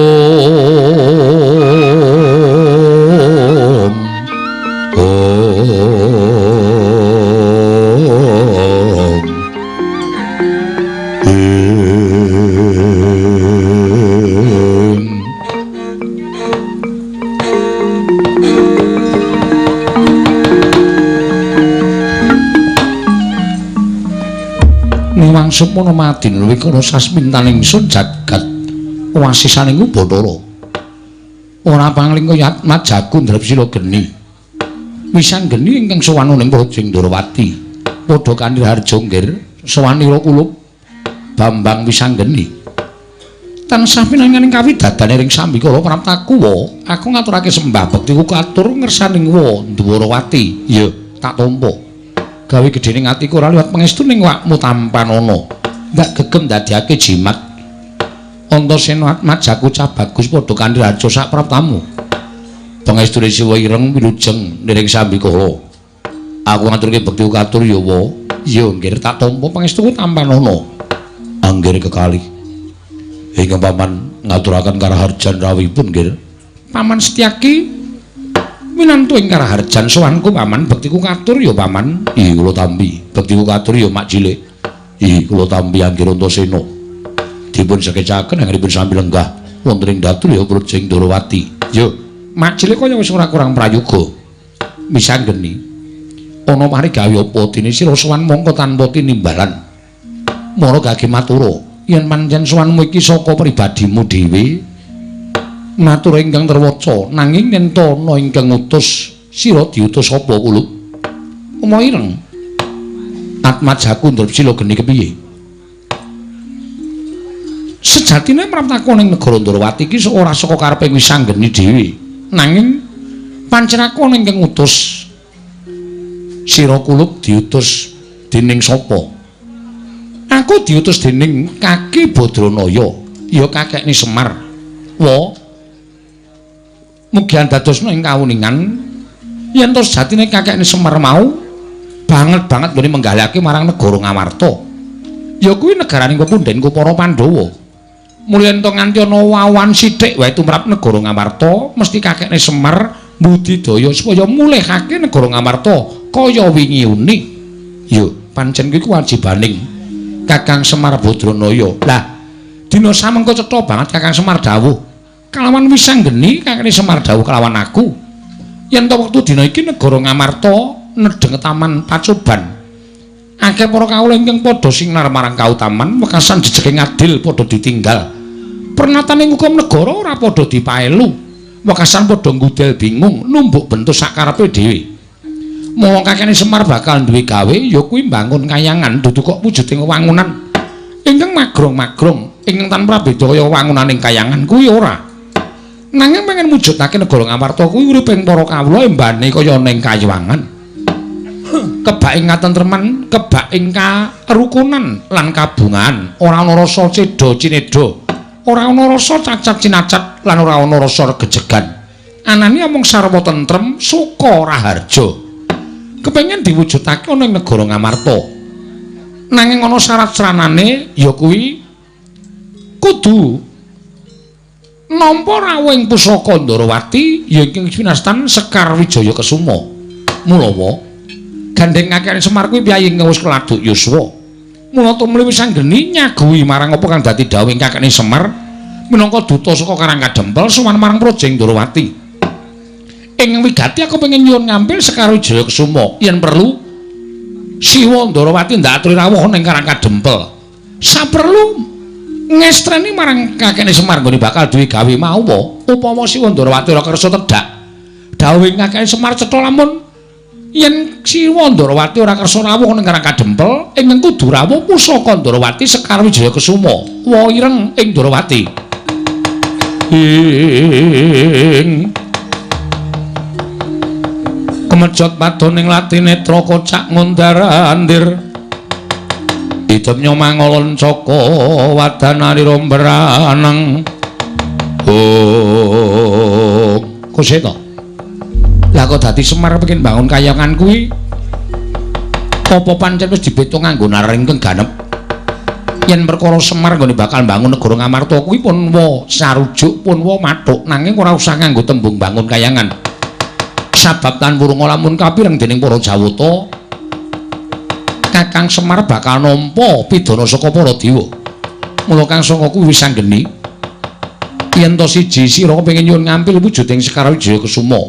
Om Niwang Sukmana madin luwih kana sasmintaning ingsun jagat wasisaning Bathara. Ora pangling kaya Atmajaku Drepsila geni. Wisan geni ingkang sowan ning Praja Ndrawati. Padha kanthi harja nggir sowanira kulup Bambang Wisanggeni. Tansah pinanganing kawidadane ring sambikala praptaku wa, aku ngaturake sembah bektiku katur ngersaning wa Ndwarawati. Ya, tak tampa. Gawe gedhening atiku ora liwat pangestu ning wakmu tampanana. Ndak gegem ndadekake jimat. Antasena Atmajaku cah bagus padha kanthi raja sak praptamu. Pangestune Siwa ireng wilujeng niring sambikala. Aku ngaturke bektiku katur ya wa. Ya nggir tak tampa pangestuku tampanana. Anggir kekalih. Ingkang paman ngaturaken karaharjan rawuhipun nggir. Paman Setyaki minantu ing karaharjan sowanku paman bektiku katur ya paman. Ih kula tampi bektiku katur ya mak cilik. Ih kula tampi anggir Antasena. Dipun sekecaken anggenipun sami lenggah wonten ing datul ya Praja Ndrawati. Yo mak cilik kaya wis ora kurang prayoga. Misanggeni ana mari gawe apa dene sira sowan mongko tanpa tinimbalan. Mara gage matura yen pancen sowanmu iki saka pribadimu dhewe matur ingkang terwaca nanging yen ana ingkang ngutus sira diutus sapa kulup uma ireng Atmajaku Drepsila geni kepiye sejatine praptaku ning negara Ndrawati iki ora saka karepe Wisanggeni dhewe nanging pancen aku ana ingkang ngutus sira kulup diutus dening sapa? Aku diutus dening Kaki Badranaya, ya kakekne Semar. Wa mugi andadosna ing kawuningan yen to sejatine kakekne Semar mau banget-banget nggone menggalihake marang negara Ngamarta. Ya kuwi negaraning pepundhenku para Pandhawa. Mulya ento nganti ana wawan sithik wae tumrap negara Ngamarta, mesti kakekne Semar mbudidaya supaya mulihake negara Ngamarta kaya wingi uni. Ya pancen kuwi kewajibaning Kakang Semar Badranaya. Lah, dina samengko cetha banget Kakang Semar dawuh kalawan Wisanggeni kakekne Semar dawuh kalawan aku. Yen to wektu dina iki negara Ngamarta nedheng taman pacoban. Akeh para kawula ingkang padha sinar marang kautaman, wekasan jejege ngadil padha ditinggal. Pernataning hukum negara ora padha dipaelu. Wekasan padha nggudel bingung numbuk bentuk sakarepe dhewe. Mula kakekne Semar bakal duwe gawe ya kuwi mbangun kayangan dudu kok wujuding wangunan ingkang magrong-magrong ingkang tanpa beda kaya wangunaning kayangan kuwi ora. Nanging pengen mujudake negara Ngamarta kuwi uripe para kawula embane kaya ning kayangan. Kebak ing katentreman, kebak ing karukunan lan kabungan, ora ana rasa cedha cinedha, ora ana rasa cacat cinacat lan ora ana rasa regejegan. Anane amung sarwa tentrem suka raharja. Kepengen diwujudake ana ing negara Ngamarta. Nanging ana syarat sranane ya kuwi Kudu nampa rawuhing pusaka Ndorowati ya ingkang winastan Sekar Wijaya Kesuma. Mulawa gandheng kakekane Semar kuwi piyayi ingkang wis keladuk yuswa. Mula tumuli Wisanggeni nyaguhi marang apa kang dadi dawuhing kakekane Semar minangka duta saka Karang Kadempel sowan marang Praja Ndorowati. Ing wigati aku pengen nyuwun ngampil Sekar Wijaya Kesuma yen perlu Siwa Ndorowati ndak aturi rawuh ning Karang Kadempel. Saperlu ngestreni marang kakekne Semar nggone bakal duwe gawe mau upama Siwa Ndorowati ora kersa tedhak. Dawuhing kakekne Semar cetha lamun yen Siwa Ndorowati ora kersa rawuh ning Karang Kadempel ingkang kudu rawuh pusaka Ndorowati Sekar Wijaya Kesuma wa ireng ing Ndorowati. Ing kemejot padoning latinetra kocak ngundar-andir idemnya mangolon caka wadanarira mbraneng. Oh, koseta. Lah kok dadi Semar pengin bangun kayangan kuwi apa pancen wis dibeto nganggo naring ingkang ganep? Yen perkara Semar nggone bakal bangun negara Ngamarta kuwi pun wa sarujuk pun wa mathuk nanging ora usah nganggo tembung bangun kayangan. Sabab tan wurunga lamun kapireng dening para Jawata Kakang Semar bakal nampa pidana saka para dewa. Mula Kang Sangka kuwi wis anggeni yen to siji sira kepengin nyuwun ngampil wujuding Sekar Wijaya Kesuma.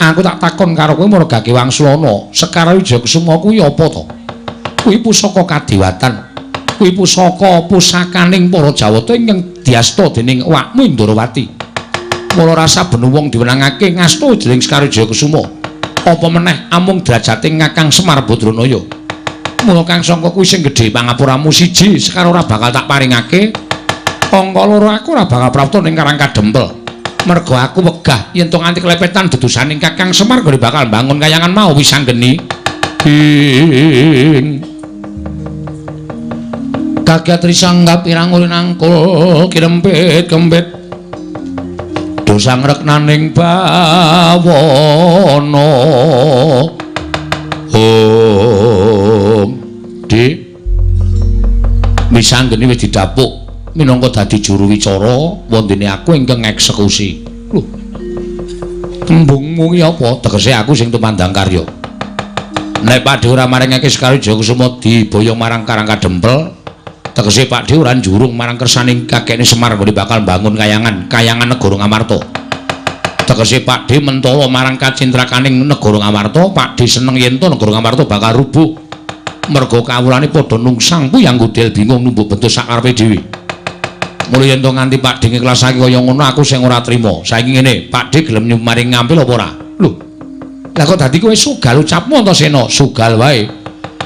Aku tak takon karo kowe margake wangsulana, Sekar Wijaya Kesuma kuwi apa to? Kuwi pusaka kadewatan. Kuwi pusaka pusakaning para Jawata ingkang diasta dening wakmu Ndorowati. Mula rasa benu wong diwenangake ngasta jeneng Sekar Wijaya Kesuma. Apa meneh amung derajate Kakang Semar Badranaya. Mula Kang Sangka kuwi sing gedhe pangapuramu siji Sekar ora bakal tak paringake. Angka loro aku ora bakal prapta ning Karang Kadempel. Mergo aku wegah yen to nganti klepetan dedusaning Kakang Semar gone bakal bangun kayangan mau wis anggeni. Ing kaget risanggap pirang ulin angkul kirempit kempit dosa ngreknaning bawana. Om Dik Wisanggeni wis didapuk minangka dadi juru wicara wondene aku ingkang ngeksekusi. Lho, tembungmu ki apa? Tegese aku sing tumandang karya. Nek Pakdhe ora maringake Sekar Wijaya Kesuma diboyong marang Karang Kadempel, tegese Pakdhe ora njurung marang kersaning kakekne Semar nggone bakal bangun kayangan, kayangan negara Ngamarta. Tegese Pakdhe mentala marang kacintrakaning negara Ngamarta, Pakdhe seneng yen to negara Ngamarta bakal rubuh. Mergo kawulane padha nungsang puyang godel bingung numbuk bentuk sakarepe dhewe. Mula yen to nganti Pakdhe ngiklasake kaya ngono aku sing ora trima. Saiki ngene, Pakdhe gelem nyumaring ngampil apa ora? Lho. Lah kok dadi kowe sugal ucapmu Antasena? Sugal wae.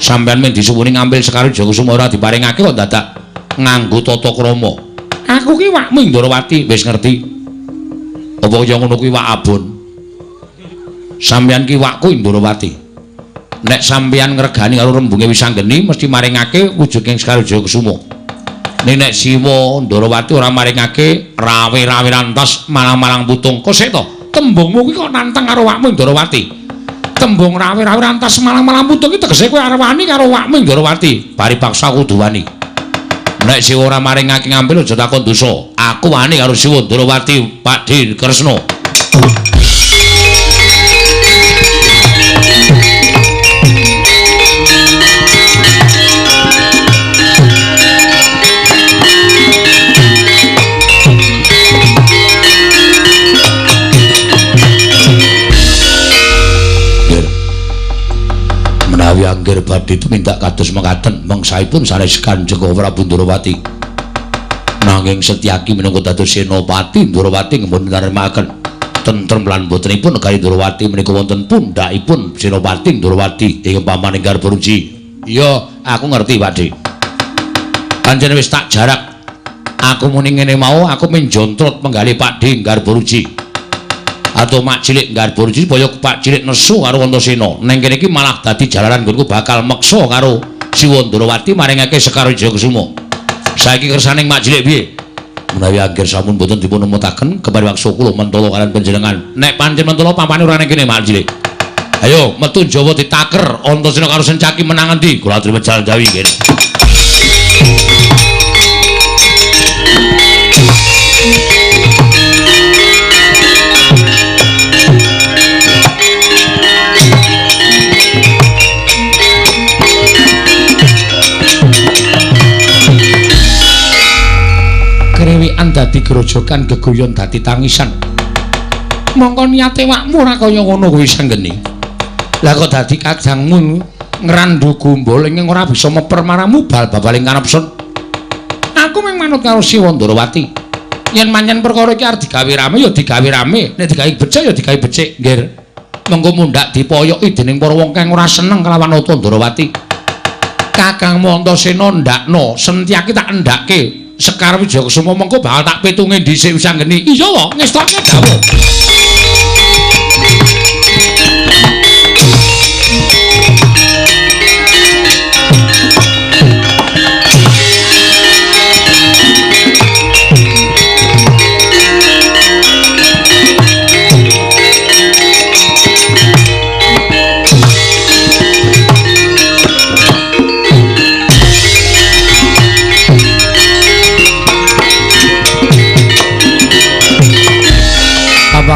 Sampeyan men disuwuni ngambil Sekar Wijaya Kesuma ora diparingake kok dadak nganggo tata krama. Aku ki wakmu Ndorowati wis ngerti. Apa kaya ngono kuwi wak abon? Sampeyan ki wakku Ndorowati. Nek sampeyan ngregani karo rembunge Wisanggeni mesti maringake wujuding Sekar Wijaya Kesuma. Nek Siwa Ndorowati ora maringake rawe-rawe rantas malang-malang putung. Kok sik to? Tembungmu kuwi kok nantang karo wakmu Ndorowati. Tembung rawe-rawe rantas malang-malang putung iki tegese kowe arep wani karo wakmu Ndorowati. Bari paksa kudu wani. Nek Siwa ora maringake ngambil aja takon dosa. Aku wani karo Siwa Ndorowati, Pakdhe Kresna. Menawi angger badhe tumindak kados mekaten mangsaipun sanes Kanjeng Prabu Ndorowati. Nanging Setyaki minangka dados senopati Ndorowati nggih nrimakaken tentrem lan botenipun negari Ndorowati menika wonten pundhakipun Senopati Ndorowati ing pamaning Garbaruji. Iya, aku ngerti Pakdhe. Pancen wis tak jarak. Aku muni ngene mau aku menjontrot menggali Pakdhe Garbaruji. Atau mak cilik Garbaruji supaya Pak cilik nesu karo Antasena. Neng kene iki malah dadi jalaran nggonku bakal meksa karo Siwa Ndorowati maringake Sekar Wijaya Kesuma. Saiki kersaning mak cilik piye? Menawi angger sampun boten dipun emutaken kepari waksa kula mentala kalian panjenengan. Nek pancen mentala pampane ora ning kene mak cilik. Ayo metu Jawa ditaker Antasena karo Sencaki menang endi? Kula aturi wejal Jawi kene. Celikan dadi grojogan, geguyon dadi tangisan. Mongko niate wakmu ora kaya ngono kuwi Sanggeni. Lah kok dadi kadangmu ngrandu gumbul ing ora bisa meper maramu bal babaling kanepsun. Aku mung manut karo Siwa Ndorowati. Yen pancen perkara iki arep digawe rame ya digawe rame, nek digawe becik ya digawe becik, nggih. Mengko mundhak dipoyoki dening para wong kang ora seneng kelawan Nata Ndorowati. Kakangmu Antasena ndakno, Sentyaki tak endhake. Sekar Wijayakusuma mengko bakal tak pitunge dhisik Wisanggeni. Iya wae, ngestake dawuh.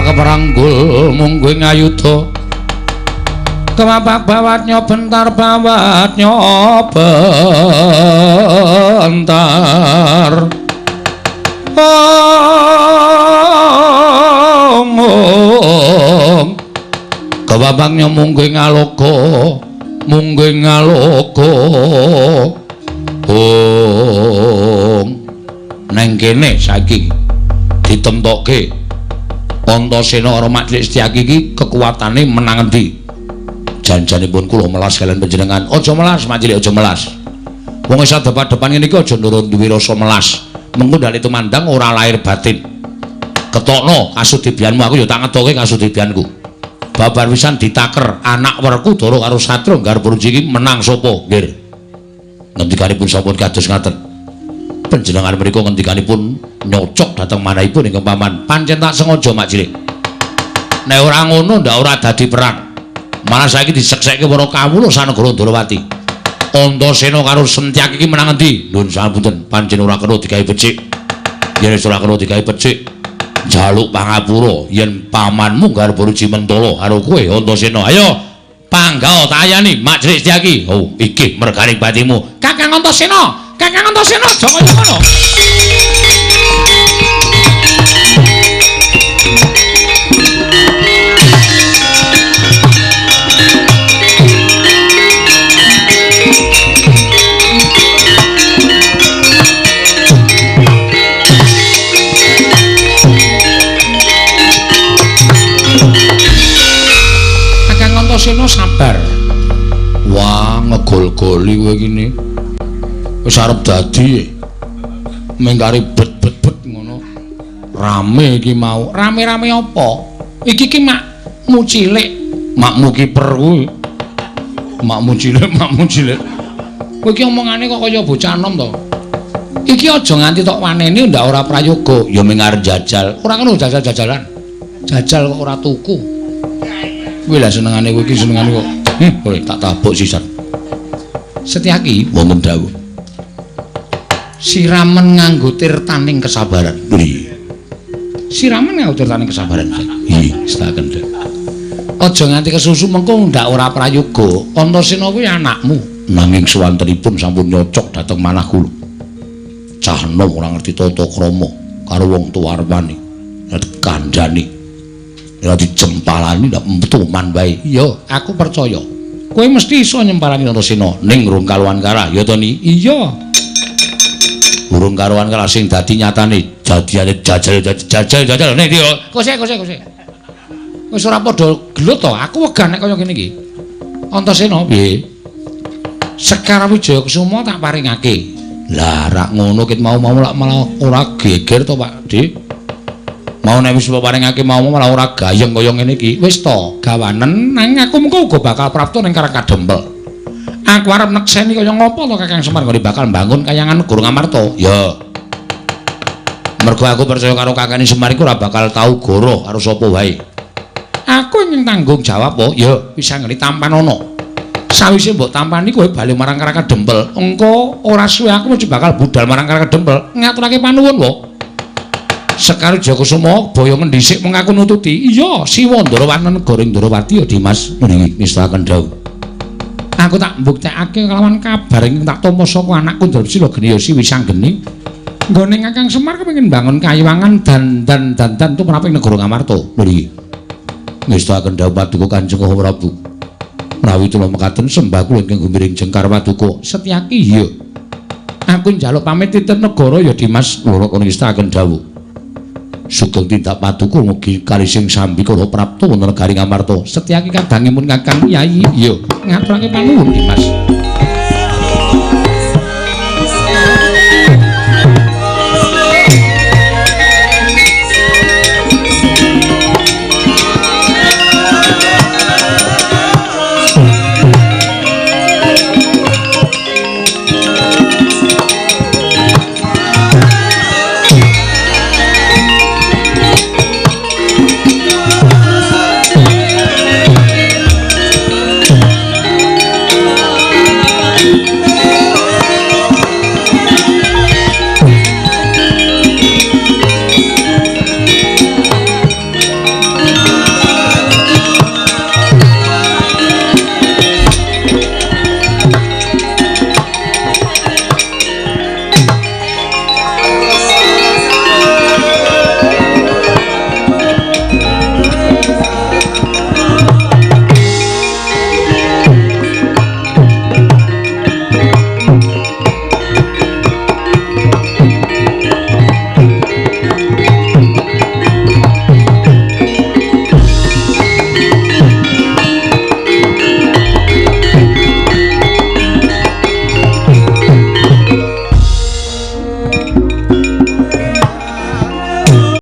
Keperanggul mungguing ayuda kemapak bawatnya bentar bawatnya bentar ong ong kemapaknya mungguing aloka mungguing aloka ong neng kene saiki ditemtokke Antasena karo Mak Cilik Setyaki iki kekuatane menang endi? Janjanipun kula melas kalian panjenengan. Aja melas Mak Cilik, aja melas. Wong wis adep-adepan ngene iki aja nurun duwe rasa melas. Mengko ndalik tumandang ora lahir batin. Ketokno kasudibyanmu, aku ya tak ngetoke kasudibyanku. Babar pisan ditaker anak Werkudara karo Satria Garbarji iki menang sapa? Nggih. Ngendikanipun sampun kados ngaten. Panjenengan mriku ngendikanipun nyocok dhateng manahipun ingkang paman. Pancen tak sengaja Mak Cilik. Nek ora ngono ndak ora dadi perang. Malah saiki diseksekke para kawula sanegara Ndorowati. Antasena karo Sentyaki iki menang endi? Nuwun sapunten, pancen ora kena digawe becik. Yen wis ora kena digawe becik, njaluk pangapura yen pamanmu Garbarji mentala karo kowe Antasena. Ayo panggah tayani Mak Cilik Setyaki. Oh, iki merganing batimu. Kakang Antasena. Kakang Antasena aja kaya ngono. Kakang Antasena sabar. Wah, ngegol-goli kowe iki. Wis arep dadi mengkari bet-bet-bet ngono. Rame iki mau. Rame-rame apa? Iki ki makmu cilik, makmu kiper kuwi. Makmu cilik, makmu cilik. Kowe iki omongane kok kaya bocah enom to. Iki aja nganti tok wanene ndak ora prayoga. Ya ming arep jajal. Ora ngono jajal-jajalan. Jajal kok ora tuku. Kuwi lah senengane kowe iki senengane kok. Kowe tak tabuk sisan. Setyaki wonten dawuh. Siramen nganggo tirtaning kesabaran. Lho. Siramen nganggo tirtaning kesabaran. Iya, setaken. Aja nganti kesusu mengko ndak ora prayoga. Antasena kuwi anakmu. Nanging suwantenipun sampun nyocok dhateng manah kula. Cah enom ora ngerti tata krama karo wong tuwa arepane. Kandhane. Ora dijempalani ndak metuman wae. Iya, aku percaya. Kowe mesti iso nyempalani Antasena ning rung kaluwan kalah, ya to ni? Iya. Burung karuan kalah sing dadi nyatane jadiane jajal jajal jajal ning ndi kose kose kose wis ora padha gelut to aku wegah nek kaya ngene iki. Antasena piye? Sekar Wijayakusuma tak paringake. Lah rak ngono ket mau-mau lak malah ora geger to Pak Dik. Mau nek wis paringake mau malah ora gayeng kaya ngene iki. Wis to gawanen nang aku mengko uga bakal prapta ning Karang Kadempel. Aku arep nekseni kaya ngopo to Kakang Semar nggone bakal mbangun kayangan negara Ngamarta. Ya. Mergo aku percaya karo Kakang Semar iku ora bakal tau goroh karo sapa wae. Aku ingin tanggung jawab po. Ya, bisa ngene tampanono. Sawise mbok tampani kowe bali marang Karang Kadempel. Engko ora suwe aku mesti bakal budal marang Karang Kadempel ngaturake panuwun wo. Sekar Jayakusuma boyongen dhisik mung aku nututi. Iya, Siwa Ndarawana negara Ndrawati ya Dimas. Niki nistakaken dawuh. Aku tak mbuktekake kelawan kabar ingkang tak tampa saka anakku Drapsila Geni Siwi Sanggeni. Nggone Kakang Semar kepengin bangun kayiwangan dan dan dan tumrap ing negara Ngamarta. Lho iki. Ngestakaken dawuh Paduka Kanjeng Prabu. Menawi kula mekaten sembah kula ingkang gumiring jengkar Paduka. Setyaki iya. Aku njaluk pamit titip negara ya Dimas. Loro kono ngestakaken dawuh. Sugeng tindak Paduka mugi kalising sambi kala prapta wonten negari Ngamarta. Setyaki kadangipun Kakang Yayi. Iya, ngaturake panuwun Dimas.